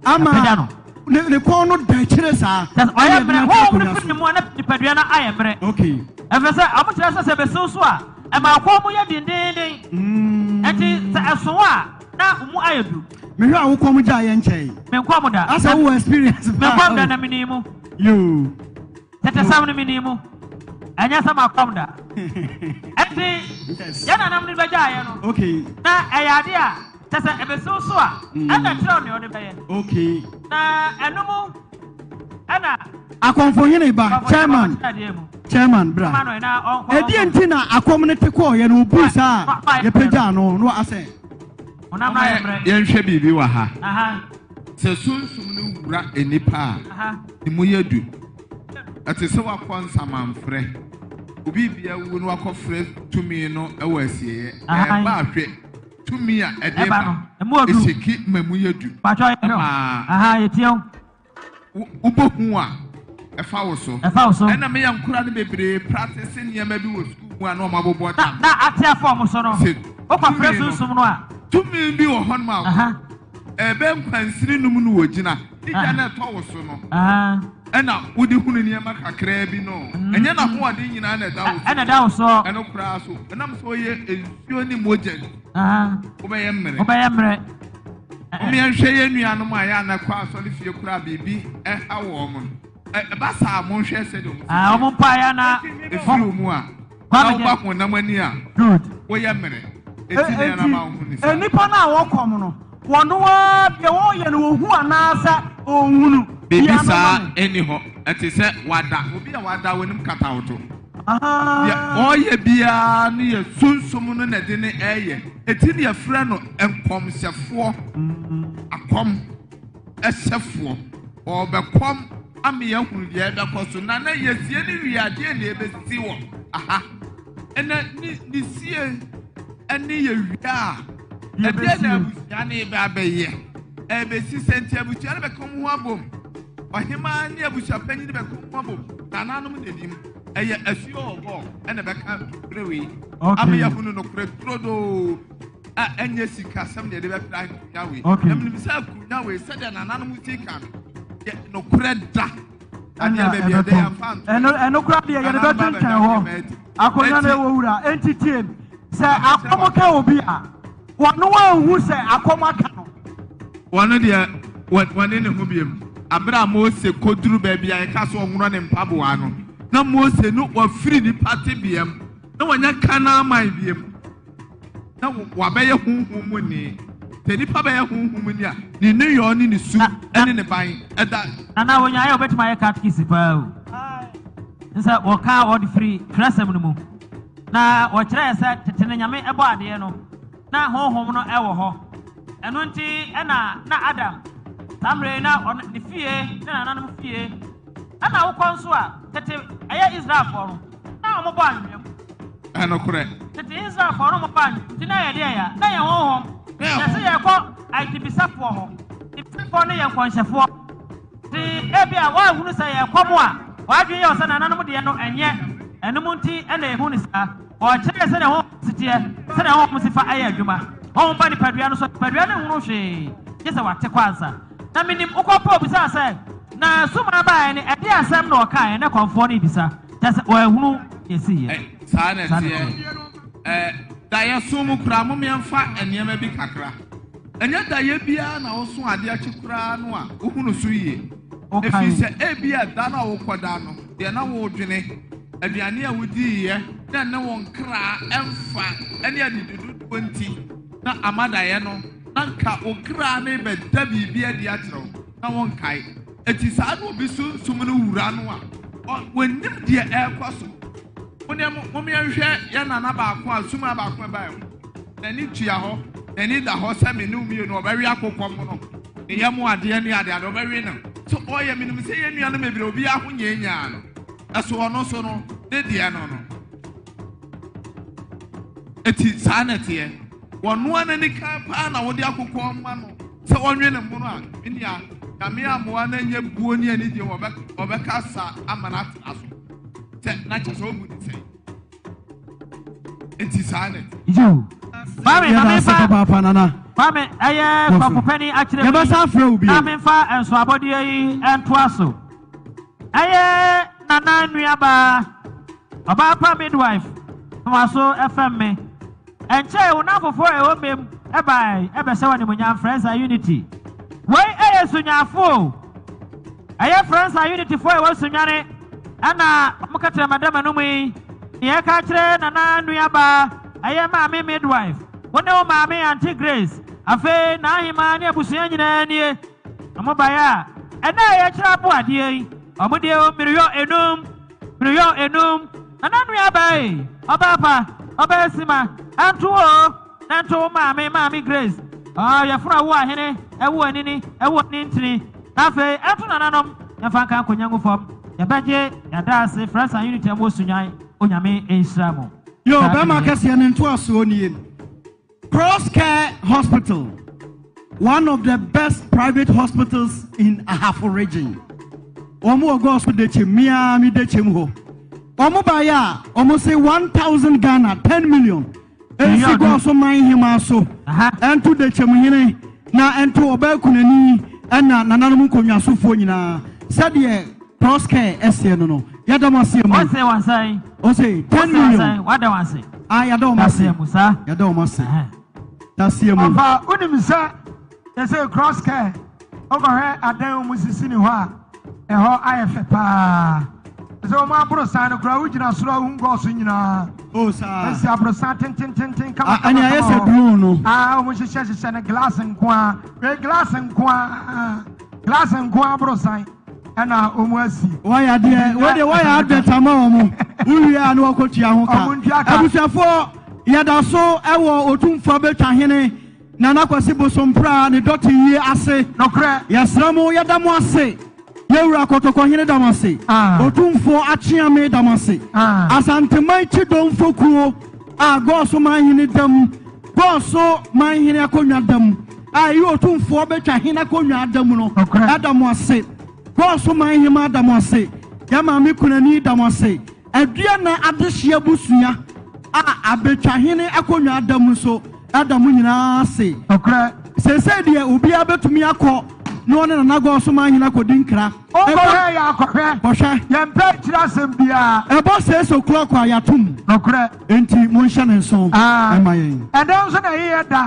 Ama ne ne kɔn no da akyire saa. Ɔyɛ mmerɛ honhom no firi ne mu a na nipadua no ayɛ mmerɛ. Okay. Ɛfiri sɛ ɔmo kyerɛ sɛ sɛ ɛbɛsiw so a ɛma kɔn mu yɛ dendeenden. Ɛnti sɛ ɛso a na wo mu ayɛ du. Mehwɛ a wo kɔm gyaa yɛ nkyɛe. Me nkɔm da. Asɛ wo wɔ experience paa. Me nkɔm da na mini mu. Yoo. Tetesɛm no mini mu. Ɛnyɛ sɛ makɔm da. Ɛnti yɛn nanam no bɛgyaa yɛ no. Okay. Na ɛyɛ ade a kyɛ sɛ ɛbɛsiw so a ɛna kyerɛw nea ɔde bɛyɛ. Okay. Na ɛno mu ɛna. Akɔmfohene ba chairman chairman bra. Ɛdeɛ nti na akɔm no te kɔɔ yɛ no obu saa yɛpagyaa no no asɛ. Yɛnhwɛ biribi wɔ ha. Sɛ sunsum no wura nnipa a, ne mu yɛ du. Ɛte sɛ wakɔ nsamanfrɛ. Obi bia wu no wakɔfrɛ tumi no wɔ asieeɛ. Ɛba ahwɛ. Tumi a ɛde Ɛba no, emu odu. Ɛhyɛki ma mu yɛ du. Patwɔ yɛ hwɛ o. Ma Aha, yɛtie wo. Wobɔ hu a, ɛfa wo so. Ɛfa wo so. Ɛna meyɛ nkora no bebree practice nneɛma bi wɔ sukuu mu a na wɔn abobɔ dam. Na ate afa wɔn so no. Sɛ Wokɔfrɛ tumi no, sunsum no a. Tumi bi wɔ hɔnom a ɛbɛ nkwansini num no wɔ gyina. Ne gya na ɛtɔ wo so no. Ɛna wode hunu nneɛma kakraa bi no. Ɛnyɛ n'ahoɔden nyinaa na ɛda wo so. Ɛna ɛda wo so. Ɛno koraa so. Ɛnam sɛ ɔyɛ nsuo ne mogya nti. Wobɛyɛ mmerɛ. Wobɛyɛ mmerɛ. Mommyɛnhwɛ yɛn nuanom a yɛ a na kɔ asɔre fie koraa biribi ɛha wɔn no. Ɛba saa monhwɛ sɛdeɛ wɔn Ah, wɔn mpaeɛ na ɛfiri wɔn mu a na woba honam ani a Good. woyɛ mmerɛ. Eti na ɛna ma wohu ne saa. Nnipa no a wɔkɔm no, wɔn ara deɛ wɔreyɛ no wɔhu anaasɛ wɔnhunu. Biribi saa ɛnni hɔ. Ɛte sɛ wada. Obi a wada w'anim kata wo to. Deɛ ɔreyɛ biara no yɛ sunsum no na ɛde ne ɛreyɛ. Eti na yɛfrɛ no nkɔmhyɛfoɔ, akɔm hyɛfoɔ. Ɔrebɛkɔm ama yɛahunu deɛ ɛbɛkɔ so. Na na yɛsie no wie a, deɛ na ɛbɛsi wɔ aha. Ɛnɛ ne ne sie ɛne yɛwie a, ɛdeɛ na abusua no reba abɛyɛ. Ɛrebɛsi sɛ nti abusua no bɛka wɔn ho abom. Ɔhemaa ne abusuapanyin bɛka wɔn ho abom. Nananom na anim. Ɛyɛ asuo ɔgɔ ɛna ɛbɛka berɛ wei. Ama yɛahunu nokorɛ turodoo a ɛnyɛ sikasɛm na yɛde bɛpra akonnwa wei. Na menim sɛ akonnwa wei sɛdeɛ nananom si ka no, yɛ nokorɛ da. Adeɛ baabi ɛdɛ yɛmfa nto. Ɛno ɛno koraa deɛ yɛde bɛtwentwɛn hɔ. Akonnwa no ɛwɔ wura. Enti tie m. Sɛ akɔm ka obi a, wɔno anhu sɛ akɔm aka no. Wɔno deɛ wɔne ne ho biom. Abere a Mose kɔduru baabi a yɛka sɛ ɔnworɔ ne mpaboa no, na Mose no wafiri nipa tebea mu, na wanya Kanaan man biom, na wabɛyɛ honhom mu ni. Sɛ nipa bɛyɛ honhom mu ni a, ne nneyɔɔ ne ne su ne ne ban ɛda. Nana wɔnyaeɛ a wɔbɛtumi ayɛ katekisi paa o. Nsɛ wɔka wɔde firi twerɛsɛm no mu. Na wɔkyerɛɛ sɛ tete no Nyame bɔ adeɛ no, na Honhom no wɔ hɔ. Ɛno nti na na Adam, saa mmerɛ yi na ɔno, ne fie, ne nananom fie. Ɛna wokɔ nso a, tete ɛyɛ Israelfoɔ no, na wɔbɔ anwea mu. Ɛnokorɛ. Tete Israelfoɔ no wɔbɔ anwea mu, nti na ɛyɛ deɛ ya, na ɛyɛ Honhom. Yɛse yɛkɔ aitibisafoɔ hɔ, ibisafoɔ no yɛ nkɔnhyɛfoɔ. Nti ebia woanhunu sɛ ɛyɛ kɔm a w'adwene yɛ wo sɛ nananom deɛ no ɛnyɛ, ɛno mu nti na yɛhu no saa. Ɔkyerɛɛ sɛdeɛ honhom si teɛ, sɛdeɛ honhom si fa yɛ adwuma. Honhom ba nipadua no so a, nipadua no nhunu hwee, gye sɛ wate kɔ ansa. Na menim, wokɔ mpo obisaa sɛ, na Sumaa baeɛ no, ɛdeɛn asɛm na ɔkaeɛ? Na kɔmfoɔ no rebisa, kyerɛ sɛ wanhunu deɛ ɛsiiɛ. Saa na ɛteɛ. Ɛ, daeɛso mu koraa, mom yɛmfa nneɛma bi kakra. Ɛnyɛ daeɛ biara na woso adeɛ kye koraa no a wohunu so yie. Ɛfiri sɛ ebia da no a wokɔda no, deɛ na woredwene, aduane a wodiiɛ na ɛne wo nkra mfa ne adidi dodoɔ nti na ama daeɛ no, na nka wo kra no rebɛda biribi adi akyerɛ wo na wonkae. Enti saa na obi sunsum no wura no a, ɔnnim deɛ ɛrekɔ so. Mo deɛ mom yɛnhwɛ yɛn nana baako a sumaa baako a ɛbaeɛ ho. N'ani tua hɔ, n'ani da hɔ sɛ me ne wo mmienu ɔbɛwe akokɔ mono, ne yam adeɛ ne adeade ɔbɛwe no. So ɔyɛ menim sɛ yɛn nuanom bebree obiara ho nyaanyaa no. Ɛso ɔno so no, ne deɛ no no. Eti saa na ɛteɛ. Wɔnoa n'ani kan paa na wode akokɔ ma no sɛ ɔnwe ne mono a, me nua, Nyame ammoa no anyɛ buo ne anigye ɔbɛka sa ama no atena so. Sɛ na kyɛ sɛ ɔbu ne sɛn. Eti saa na ɛte. Yiw. Kwame, ma Yɛda ase memfa papaapa Nana. Kwame, ɛyɛ Kɔ so. kɔfopɛni akyerɛ mu Yɛbɛsan yi afrɛ wo bio. na memfa nsoabɔdeɛ yi ntoa so. Ɛyɛ Nana nuabaa, ɔbaa pa midwife, Nwaso fɛm me. Ɛnkyɛe wo nnamfofoɔ a ɛwɔ mmam bae bɛhyɛ wo animuonyam Frɛnsa Unity. Wei yɛ Sunyafo o. Ɛyɛ Frɛnsa Unity foɔ a ɛwɔ Sunyani ɛna wɔn ka kyerɛ Madam Anum yi nea ɛka akyerɛ Nana nuabaa ɛyɛ Maame Midwife. Wo ne wo maame Auntie Grace afei N'ahemaa ne abusua nyinaa nie. Wɔn baeɛ a ɛna a yɛkyerɛ aboadeɛ yi wɔn deɛ o mmiriyɔ enum. Meyɔ enum, Nana nua baa ei, ɔbaa pa, ɔbaa sima, ɛnto wo o, na ɛnto wo maame, Maame Grace, ɔɔ, yɛfrɛ wo ahene, ɛwo anini, ɛwo ani ntini, na afei ɛnto nananom, yɛmfa nka nkonya ngu fam, yɛbɛgye, yɛada ase, Frɛsa Unity a mowɔ Sunyani, Onyame nhyira mo. Yoo, Saa bɛrima ɛneɛ. kɛseɛ ne ntoasoɔ nie. Cross Care Hospital, one of the best private hospitals in Ahafo region. Wɔn wɔ Goaso Dekyem, me ara me Dekyem hɔ. Wɔn baeɛ a, wɔn se 1000 Ghana, 10 million. Ɛnsi Goaso man hemaa so, ɛnto Dekyem hene, na ɛnto ɔbaa kunani ɛna nananom nkonnwasofoɔ nyinaa. Sɛdeɛ Cross Care ɛseɛ no no, yɛda mo aseɛ mu. Ɔse wasan. Ɔse 10 million. Wada wɔn ase. Ah, yɛda wɔn ase. Daseɛ mu saa. Yɛda wɔn ase. Daseɛ mu. Ɔfa wonim sɛ yɛsɛ Cross Care wokɔhwɛ adan wɔn sisi ne hɔ a ɛhɔ ayɛ fɛ paa. Sɛ wɔn aborosan no koraa wogyina soro a wohu gɔɔso nyinaa. O saa. Esi aborosan tentententen kama Ah, kama ɛne ayɛ kama sɛ hɔ. drone no. Ah, wɔn hyehyɛ hyehyɛ no glass nko ara. Wei glass nko ara. Glass nko ara aborosan ɛna wɔn asi. Wayɛ adeɛ, wei deɛ wayɛ advert ama wɔn. Wowie a na wakɔtua ho ka. Wɔn ntua ka. Abusuafoɔ, yɛda so wɔ Otumfoɔ Abɛtwahene Nana Kwasi Bosompra ne dɔte yie ase. Nokorɛ. Yɛsrɛ mo, yɛda mo ase. Yɛwura Kɔtɔkɔhene da mo ase. Ah. Otumfoɔ Akyeame da mo ase. Ah. Asanteman Kyidɔmfo kuo a Gɔɔso Manhene da mu, Gɔɔso Manhene akonnwa da mu, a ɛyɛ Otumfoɔ Bɛtwahene akonnwa da mu no, Nokorɛ. ɛda mo ase. Gɔɔso Manhema da mo ase. Yɛn maame Kunani da mo ase. Aduana Adehyeɛ abusua a Abɛtwahene akonnwa da mu nso da mo nyinaa ase. Nokorɛ. Seesei deɛ obiara bɛtumi akɔ na ɔne Nana Gɔɔso Manhene akɔdi nkra. Wokɔhwɛ yɛ akɔhwɛ. Kɔhwɛ. Yɛmpɛ akyiri asɛm biara. Ɛbɔ 6 o'clock a yɛatom. Nokorɛ. Enti monhyɛ ne nso Ah. ɛma yɛn. Ɛnɛ nso na ɛyɛ da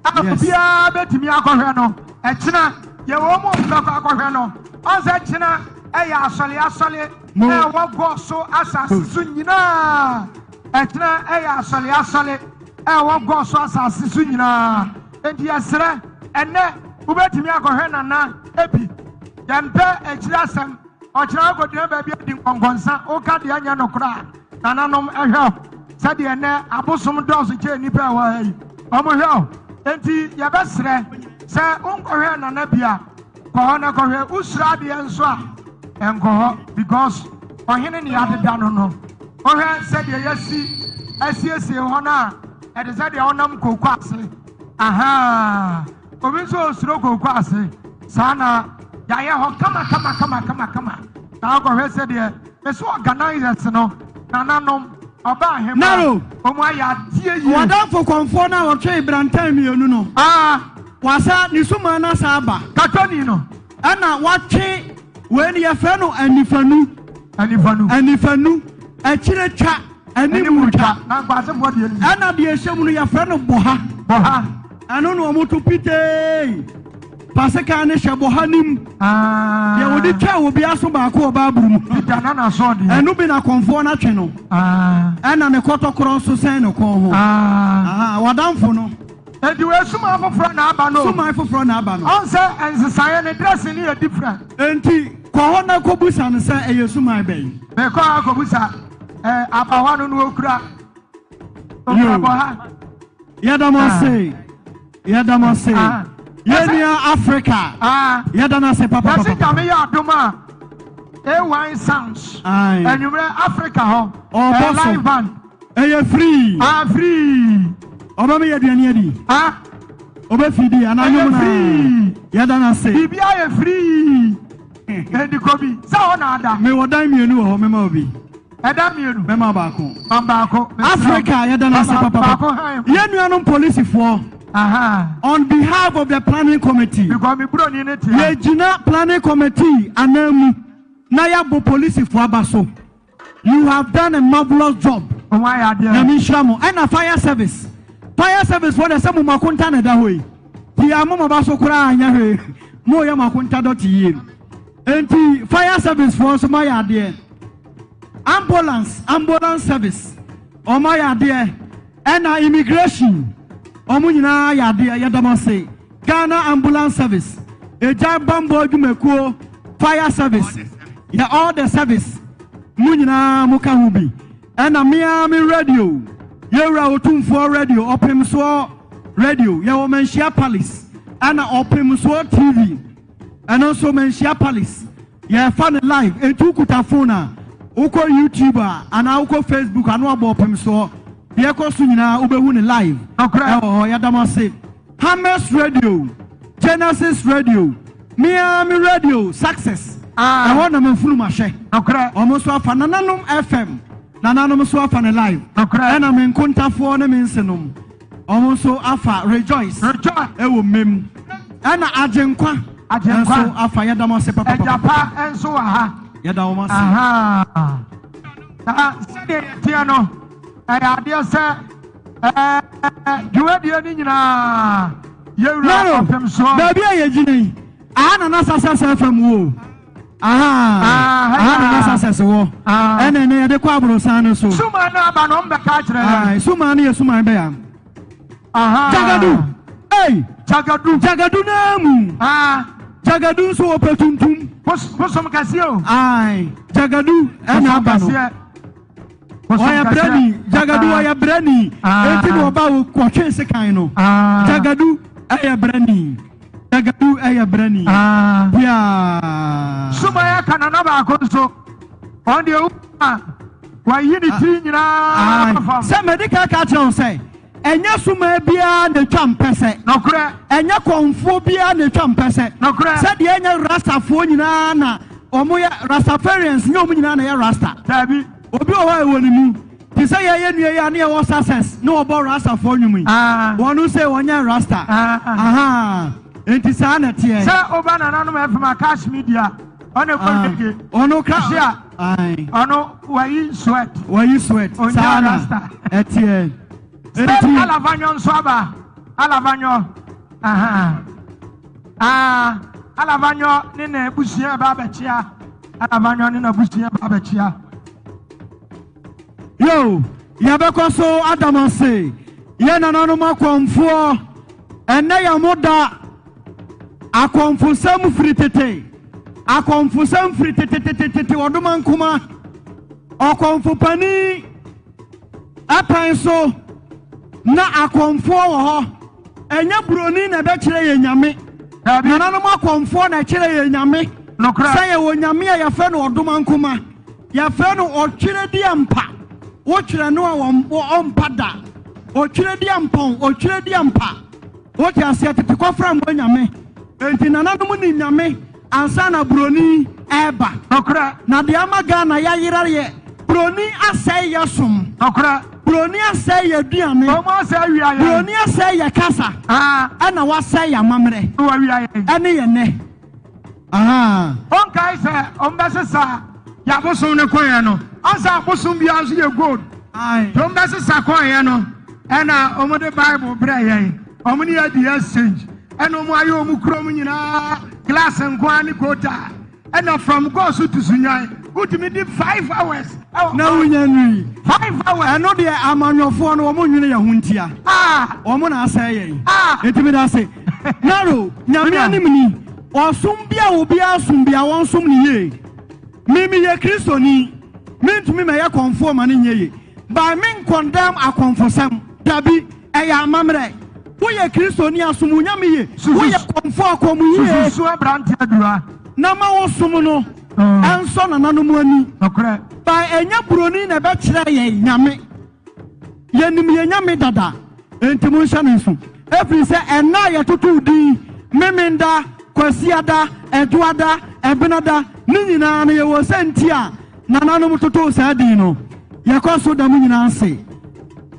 a Yes. obiara bɛtumi akɔhwɛ no. Ɛkyena yɛwɔ mu a bɛkɔ akɔhwɛ no. Ɔnsɛ kyena ɛyɛ asɔle asɔle Mo. ɛwɔ gɔ so asase so nyinaa. Ɛkyena ɛyɛ asɔle asɔle ɛwɔ gɔ so asase so nyinaa. Enti yɛsrɛ ɛnɛ wobɛtumi akɔhwɛ Nana ebi. Yɛmpɛ akyiri asɛm. Ɔkyena wokɔgyina baabi adi nkɔnkɔnsa woka deɛ nyɛ nokorɛ a nananom ɛhwɛ wo. Sɛdeɛ ɛnɛ abosom dɔɔso kyɛn nnipa a ɛwɔ ha yi, wɔn hwɛ wo. Enti yɛbɛsrɛ sɛ wonkɔhwɛ Nana bi a, kɔ hɔ na kɔhwɛ. Wosuro adeɛ nso a, ɛnkɔ hɔ because ɔhene ne yɛadeda no no. Wohwɛ sɛdeɛ yɛasi asiesie hɔ no a, ɛte sɛ deɛ wonam kooko ase. Ahaa. Obi nso osuro kooko ase. Saa na yɛayɛ hɔ kama kama kama kama kama. Na wokɔhwɛ sɛdeɛ mese organisers no, nananom, ɔba ahema, Naro. wɔn ayɛ adeɛ yie. W'adamfo kɔmfoɔ no a ɔtwee brantan mmienu no, Ah, wasa ne sumaa no asa aba. Katoni no. Ɛna watwe wei no yɛfrɛ no anifanu. Anifanu. Anifanu. Akyire twa, anim twa. Na nkwasefoɔ deɛ ni. Ɛna deɛ ɛhyɛ mu no yɛfrɛ no bɔha. Bɔha. Ɛno na wɔn to pitee. Pasekan no hyɛ bɔha nim. Ah. Deɛ wɔde twa obi aso baako wɔ Bible mu. Peter nana sɔɔ deɛ. Ɛno bi na kɔnfoɔ no atwe no. Ah. Ɛna ne kɔtɔkorɔ nso sɛn ne kɔn ho. Ah. Aha, wadamfo no. Enti wei suman foforɔ na aba no. Suman foforɔ na aba no. Ɔn sɛ nsesaeɛ ne dressing no yɛ different. Enti kɔ hɔ na kɔbusa no sɛ ɛyɛ suman bɛn. Mekɔ hɔ akɔbusa eh, abahwa no no okura. Okura bɔha. Yɛda mo ase. Yɛda mo ase. Ah. Yɛn nua Africa. Ah. Yɛda no ase Yɛse papapapa. Nyame yɛ adom a AY Sounds. Aye. Anwummerɛ Africa hɔ. Ɔbɔ Eh, so. live band. Ɛyɛ free. Ah, free. Ɔbɛma yɛ aduane adi. Ah. Ɔbɛfidi anaa Ɛyɛ nwom na. free. Yɛda no ase. Biribiara yɛ free. Edi kɔ bi. Sɛ hɔ na ada. Mewɔ dan mmienu wɔ hɔ mɛma obi. Ɛda mmienu. Mɛma baako. Ma baako. Africa yɛda no ase Ma papapa. baako han. Yɛn nuanom polisifoɔ. Aha. On behalf of the planning committee. Because mi buroni ne tia. Yɛgyina planning committee anan mu na yɛabɔ polisifoɔ aba so. You have done a marvelous job. Wɔn ayɛ adeɛ. Nyame nhyira mo. Ɛna fire service. Fire service foɔ deɛ sɛ mo makonta na ɛda hɔ yi. Tia mo maba so koraa anyɛ hwee. Mo yɛ makonta dɔte yie. Enti fire service foɔ nso mo ayɛ adeɛ. Ambulance, ambulance service. Wɔn ayɛ adeɛ. Ɛna immigration. Wɔn nyinaa ayɛ adeɛ. Yɛda mo ase. Ghana Ambulance Service, Egya Bambɔ Adwumakuo, Fire Service, yɛ all the service mo nyinaa mo ka ho bi. Ɛna me ara me radio, Yɛwura Otumfoɔ Radio, Ɔpemsoɔ Radio, yɛwɔ Manhyia Palace, ɛna Ɔpemsoɔ TV, ɛno nso Manhyia Palace, yɛfa no live, enti wokuta phone a, wokɔ YouTube a, anaa wokɔ Facebook a, na wabɔ Ɔpemsoɔ. Deɛ ɛkɔ so nyinaa wobɛhu no live ɛwɔ hɔ. Yɛda mo ase. Hammers Radio, Genesis Radio, me ara me radio Success. Ɛhɔ na mafunu mahyɛ. Wɔn nso afa Nananom FM. Nananom nso afa no live. Ɛna me nkontafoɔ ne me nsenom. Wɔn nso afa Rejoice ɛwɔ mmem. Ɛna Agyenkwa nso afa. Yɛda mo ase papapapa. Agyapa nso wɔ ha. Yɛda wɔn ase. Na sɛdeɛ yɛteɛ no, ɛyɛ adeɛ sɛ ɛɛ dwumadie no nyinaa yɛwura ɔpem soɔ. Baabi a yɛgyina yi, aha na na Success FM wɔ o. Aha, aha na na Success wɔ. Ɛna ɛnɛ yɛde kɔ aborosan no so. Suman no aba no, ɔmbɛka akyerɛ yɛn. Suman no yɛ suman bɛya. Jagadu. Hey. Jagadu. Jagadu naa mu. Jagadu nso wɔpɛ tuntum. Bosom kɛseɛ o. Aye. Jagadu ɛna aba no. Ɔyɛ brɛni. Jagadu ɔyɛ brɛni. Eti na ɔba wɔtwe sekan no. Jagadu ɛyɛ brɛni. Jagadu ɛyɛ brɛni. Pia. Sumaya ka nana baako nso. Ɔn deɛ wayi ne tiri nyinaa fam. Sɛ mɛde kaka kyerɛ wo sɛ ɛnyɛ sumaa biara na etwa mpɛsɛ. Nokorɛ. Ɛnyɛ kɔnfoɔ biara na etwa mpɛsɛ. Nokorɛ. Sɛdeɛ ɛnyɛ rastafoɔ nyinaa na wɔn yɛ rastafarians, nyɛ wɔn nyinaa na ɛyɛ rasta. Daabi. Obi wɔ hɔ a ɛwɔ ne mu. Te sɛ yɛyɛ nua yi a ne yɛwɔ success ne wɔbɔ rastafoɔ nnwom yi. Wɔn sɛ wɔnyɛ rasta. Aha. Enti saa na ɛteɛ. Sɛ woba nananom FM a cash media ɔne kɔ reggae. Ɔno ka. Hyia. Ɔno wayi sweat. Wayi sweat. Saa na ɛteɛ. State Alavanyo nso aba. Alavanyo. Aha. Ah, Alavanyo ne n'abusua ba abɛkyia. Alavanyo ne n'abusua ba abɛkyia. Yo, yɛbɛkɔ so ada mo ase. Yɛ nananom akɔmfoɔ. Ɛnnɛ yɛ mo da. Akɔmfosɛm firi tete. Akɔmfosɛm firi tetetetete ɔdoma nkoma. Ɔkɔmfo panin ɛpɛn so na akɔmfoɔ wɔ hɔ. Ɛnyɛ buroni na ɛbɛkyerɛ yɛ nyame. Nananom akɔmfoɔ na ɛkyerɛ yɛ nyame. Sɛ yɛwɔ nyame a yɛfrɛ no ɔdoma nkoma. Yɛfrɛ no ɔtwerɛdiampa. Wotwerɛ no a ɔmpa da. Ɔtwerɛdiampɔn, ɔtwerɛdiampa. Wote aseɛ tete kɔfra mmoa nyame. Enti nananom nim nyame ansa na buroni ɛreba. Nokorɛ. Na deɛ ama Ghana yɛayera yɛ buroni asɛe yɛ som. Nokorɛ. Buroni asɛe yɛ aduane. Wɔn asɛe awia yɛn. Buroni asɛe yɛ kasa. Ɛna wasɛe yɛ amammerɛ. Wawia yɛn. Ɛne yɛ nnɛ. Aha. Ɔnkae sɛ ɔmbɛsesa yɛ abosom no kɔeɛ no. Ansa abosom biara nso yɛ gold. Nti ɔmbɛsesa kɔeɛ no, ɛna wɔde Bible brɛ yɛn. Wɔn ne yɛ di exchange. Ɛna wɔn ayɛ wɔn kurom nyinaa glass nko ara ne kota. Ɛna from God so to Sunyan, wotumi di 5 hours. Na wonya nui. 5 hours. Ɛno deɛ amanyɔfoɔ no wɔn nwene yɛn ho ntia. Wɔn na asɛe yɛn. Enti meda ase. Naro, Nyame anim ni, ɔsom bi a obiara som bi a wɔnsom no yie. Me meyɛ Kristoni, mentumi mɛyɛ kɔmfoɔ ma no nyɛ yie. But menkɔndɛm akɔmfosɛm, dabi, ɛyɛ amammerɛ. Woyɛ Kristoni a, som wo Nyame yie. Woyɛ kɔmfoɔ a, kɔm yie. Susu aberanteɛ adura. Na ma wo som no ɛnsɔ nananom ani. But ɛnyɛ buroni na ɛbɛkyerɛ yɛn Nyame. Yɛnim yɛn Nyame dada, enti monhyɛ no nso, ɛfiri sɛ ɛnna a yɛtotoo din, Memenda, Kwasiada, Ɛdwoada, Ɛbenada, ne nyinaa no yɛwɔ sɛ nti a nananom totoo saa din no. Yɛkɔ so da mo nyinaa ase.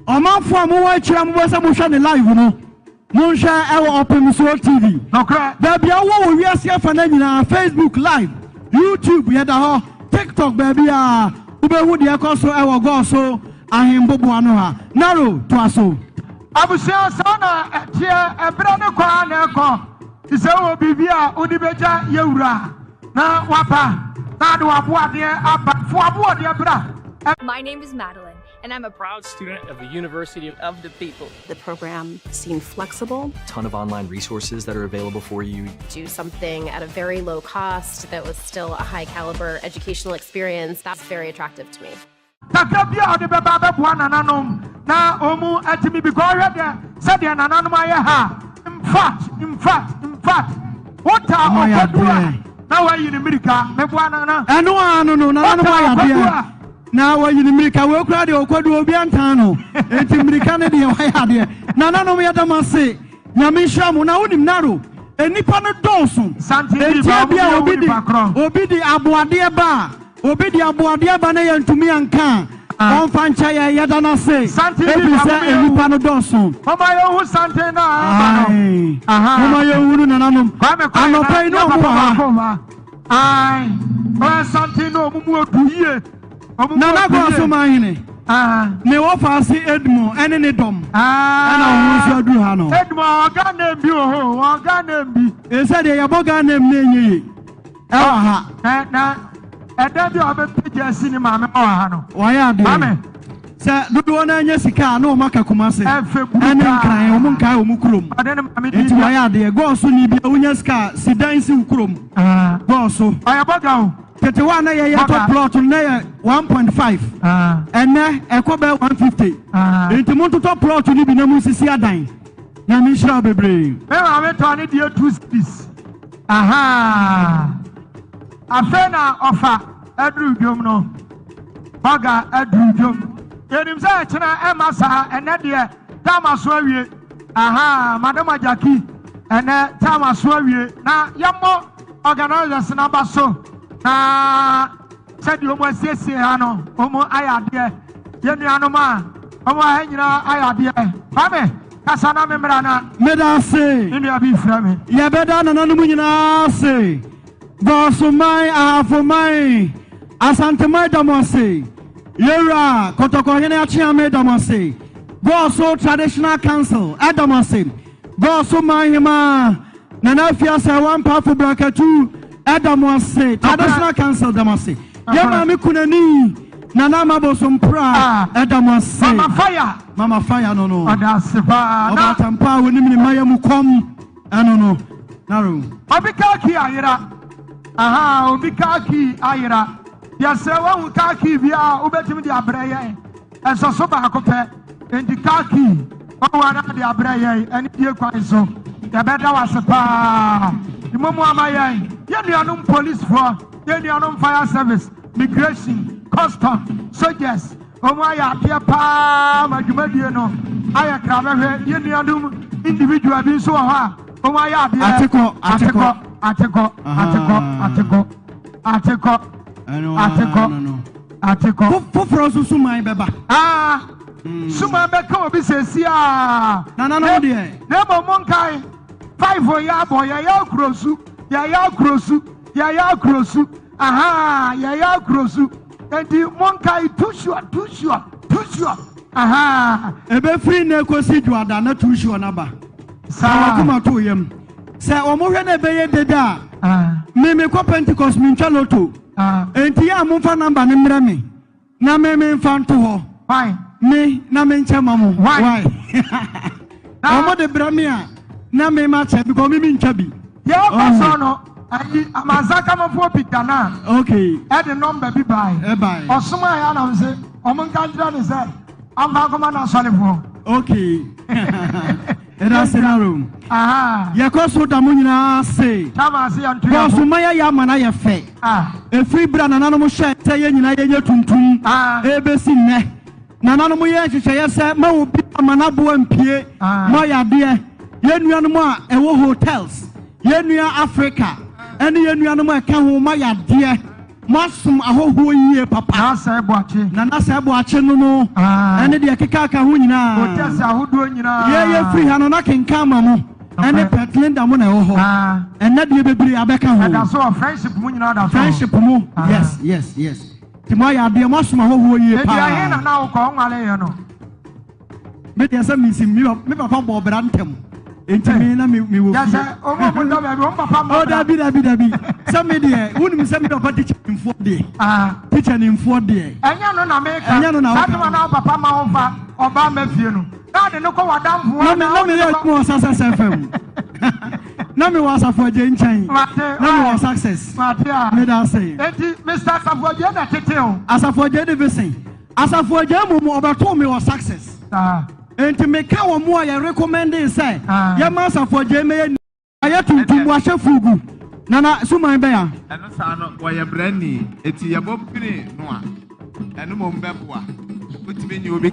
Ɔmanfoɔ a mowɔ akyiri a mobɛ sɛ mohwɛ ne live no, Monhwɛ ɛwɔ Ɔpemsoɔ TV. Nokorɛ. Baabi a wowɔ wɔ wiase afa no nyinaa, Facebook live, YouTube yɛda hɔ, TikTok baabiara wobɛhu deɛ ɛkɔ so ɛwɔ Gɔɔ so ahemboboa no ha. Naro, toa so. Abusua, saa na ɛteɛ, ɛberɛ no kɔ ara na ɛkɔ, te sɛ wowɔ biribi a wode bɛgya yɛ wura na waba na ade w'aboadeɛ aba, fa w'aboɔdeɛ bra. My name is Madeline, and I'm a proud student of the University of the People. The program seemed flexible. Ton of online resources that are available for you. Do something at a very low cost that was still a high caliber educational experience. That's very attractive to me. Kakra bi a ɔde bɛba abɛboa nananom na wɔn atumi bi kɔ ɔhwɛ deɛ sɛdeɛ nananom ayɛ ha. In fact, in fact, in fact, wota Ɔmo ayɛ ɔkɔdu a adeɛ. na wayi ne mirika meboa nana. Ɛno ara no no, nananom Wota ayɛ ɔkɔdu adeɛ. a. Na wayi ne mmirika. Wei koraa deɛ ɔkɔdu obi antan no. Enti mmirika no deɛ wayɛ adeɛ. Nananom yɛda mo ase. Nyame nhyira mo. Na wonim Naro, nnipa no dɔɔso. Enti ebia obi de obi de aboadeɛ ba a, obi de aboadeɛ ba na yɛntumi anka a, ɔmfa nkyɛ yɛn. Yɛda no ase. Ɛfiri sɛ nnipa no dɔɔso. Momma yɛnhu santen no a ɛreba no. Ae. Momma yɛnhunu nananom. Anɔpa yi na wɔn wɔ ha. Ae, ɔyɛ santen na ɔmo mu odu yie. Ɔmo mu Nana odu yie. Kɔɔ so Manhene, ne wɔfaase Edmond ɛne ne dɔm ɛna wɔn nso aduru ha no. Edmond ɔwɔ Ghana name bi wɔ hɔ o, ɔwɔ Ghana name bi. Ɛsɛ deɛ yɛbɔ Ghana name no ɛnyɛ yie ɛwɔ ha. Na na ɛdan bi a ɔbɛpagya asi ne maame wɔ ha no. Wayɛ adeɛ. Maame. Sɛ dodoɔ no anya sika a na wɔn aka Kumase ɛne Nkran, wɔn nkae wɔn kurom. Nti wayɛ adeɛ. Gɔɔ so ni bi a wonya sika a si dan si wo kurom. Gɔɔ so. Ɔyɛ bɔga o. Tete hɔ a na yɛyɛ tɔ plot no na yɛ 1.5. Ɛnɛ ɛkɔ bɛyɛ 150. Nti montotɔ plot no bi na monsisi adan. Nyame nhyira wo bebree. Me maame tɔɔ ne deɛ 2 cedis. Ahaa. Afei na ɔfa aduru dwom no. Bɔga aduru dwom. Yɛnim sɛ ɛkyena ɛmma saa, ɛnɛ deɛ time aso awie. Ahaa, Madam Ajaki, ɛnɛ time aso awie. Na yɛmmɔ organisers no aba so na sɛdeɛ wɔn asiesie ha no, wɔn ayɛ adeɛ. Yɛn nuanom a wɔn ha nyinaa ayɛ adeɛ. Kwame, kasa na me mmra na. Meda ase. Me nua bi frɛ me. Yɛbɛda nananom nyinaa ase. Bɔɔsoman, Ahafoman, Asanteman da mo ase. Yɛwura Kɔtɔkɔhene Akyeame da mo ase. Goaso Traditional Council da mo ase. Goaso Manhemaa Nana Afia Sɛwa Mpaafo Brakatu da mo ase. Traditional Council da mo ase. Yɛ maame Kunani Nana Ama Bosompra da mo ase. Mama Fire. Mama Fire no no. Ɔda ase paa. Ɔbaatampa a onim ne mma yɛ mu kɔm ɛno no. Naro. Obi car key ayera. Ahaa obi car key ayera. Yɛsrɛ woahu car key bi a wobɛtumi de abrɛ yɛn. Ɛsɔ so baako pɛ. Enti car key wahu anaa de abrɛ yɛn anidie kwan so. Yɛbɛda wo ase paa. Mmɔ mu ama yɛn. Yɛn nuanom policefoɔ, yɛn nuanom fire service, migration, custom, soldiers, Wɔn ayɛ adeɛ paa ma dwumadie no ayɛ krabɛhwɛ. Yɛn nuanom individual bi nso wɔ hɔ a wɔn ayɛ adeɛ. Atekɔ, atekɔ, atekɔ, atekɔ, atekɔ, atekɔ, atekɔ, atekɔ. Foforɔ nso suman bɛba. Aa, hmm. suman bɛka obi sɛsi aa. Nananom deɛ. Na mmom mo nkae, five yɛ abɔ, yɛyɛ akurosu, yɛyɛ akurosu, yɛyɛ akurosu, aha, yɛyɛ akurosu. Enti monkae too sure, too sure, too sure, ahaa. Ɛbɛfiri nnɛ kɔsi Dwoada na too sure no aba. Saa. Fa w'akoma to wo yam. Sɛ wɔhwɛ na ɛbɛyɛ dede a, me mekɔ Pentecost mentwa lotto. Enti yɛ a momfa number no mmrɛ me na me memfa nto hɔ. Why? Me na menkyɛ ma mo. Why? Why? Wɔn de brɛ me a na me ma kyɛ because me mentwa bi. Deɛ ɔkɔ so no, ayi amansa kamafoɔ Peter na. Okay. Ɛde nɔmba bi bae. Ɛbae. Ɔsoma yɛ anam se wɔn nka nkyerɛ ne sɛ amfa nkɔma n'asɔrefoɔ. Okay. Ɛda ase na rom. Yɛkɔ so da mo nyinaa ase. Bɔɔso ma yɛyɛ ama no ayɛ fɛ. Ɛfiri berɛ a nananom hyɛɛ sɛ yɛn nyinaa yɛnyɛ tuntum ɛrebɛsi nnɛ. Nananom yɛɛ nhyehyɛeɛ sɛ ma obiara ma n'aboa mpue ma yadeɛ. Yɛn nuanom a ɛwɔ hotels, yɛn nua Africa ɛne yɛn nuanom a ɛka ho ma yadeɛ. Moasom ahɔhoɔ yie papa. Nana Sɛɛ Boakye. Nana Sɛɛ Boakye no no ɛne deɛ ɛkeka ka ho nyinaa. Hotels ahodoɔ nyinaa. Yɛ yɛ firi ha no na kenkan ma mo ɛne Pet Linda mo na ɛwɔ hɔ. Ɛnɛ deɛ bebree abɛka ho. Ɛda so wɔ friendship mu nyinaa da so. Friendship mu yes yes yes. Nti mo ayɛ adeɛ mo asom ahɔhoɔ yie paa. Ebi ahe na na wokɔ ɔnwale yɛ no. Me deɛ sɛ mesi me me papa bɔ ɔbra ntɛm nti me na me me wɔ fie. Yɛsɛ ɔmo ɔmo dɔ baabi ɔmo papa mɔ bra. Oh dabi dabi dabi sɛ me deɛ wunim sɛ me papa tikya nimfoɔ deɛ. Ah. Tikya nimfoɔ deɛ. Ɛnyɛ no na meka. Ɛnyɛ no na woka. Saa tuma na papa ma wo fa ɔbaa ma fie no. Na de no kɔ w'adamfo. Na me na me yɛ adwuma wɔ Success FM. Na me wɔ Asafo Adjei nkyɛn. Mate. Na me wɔ Success. Mate a. Meda ase. Enti Mr. Asafo Adjei na tete o. Asafo Adjei de vesen. Asafo Adjei mmom ɔbɛtoo me wɔ Success. Enti meka wɔn a yɛ recommendee sɛ yɛma Asafo Adjei mmɛyɛ Wayɛ tuntum, wahyɛ fugu. Nana, suman bɛn a? Ɛno saa no, wɔyɛ brɛni, eti yɛbɔ pini no a. Ɛno mmom bɛboa. Wotumi nye obi.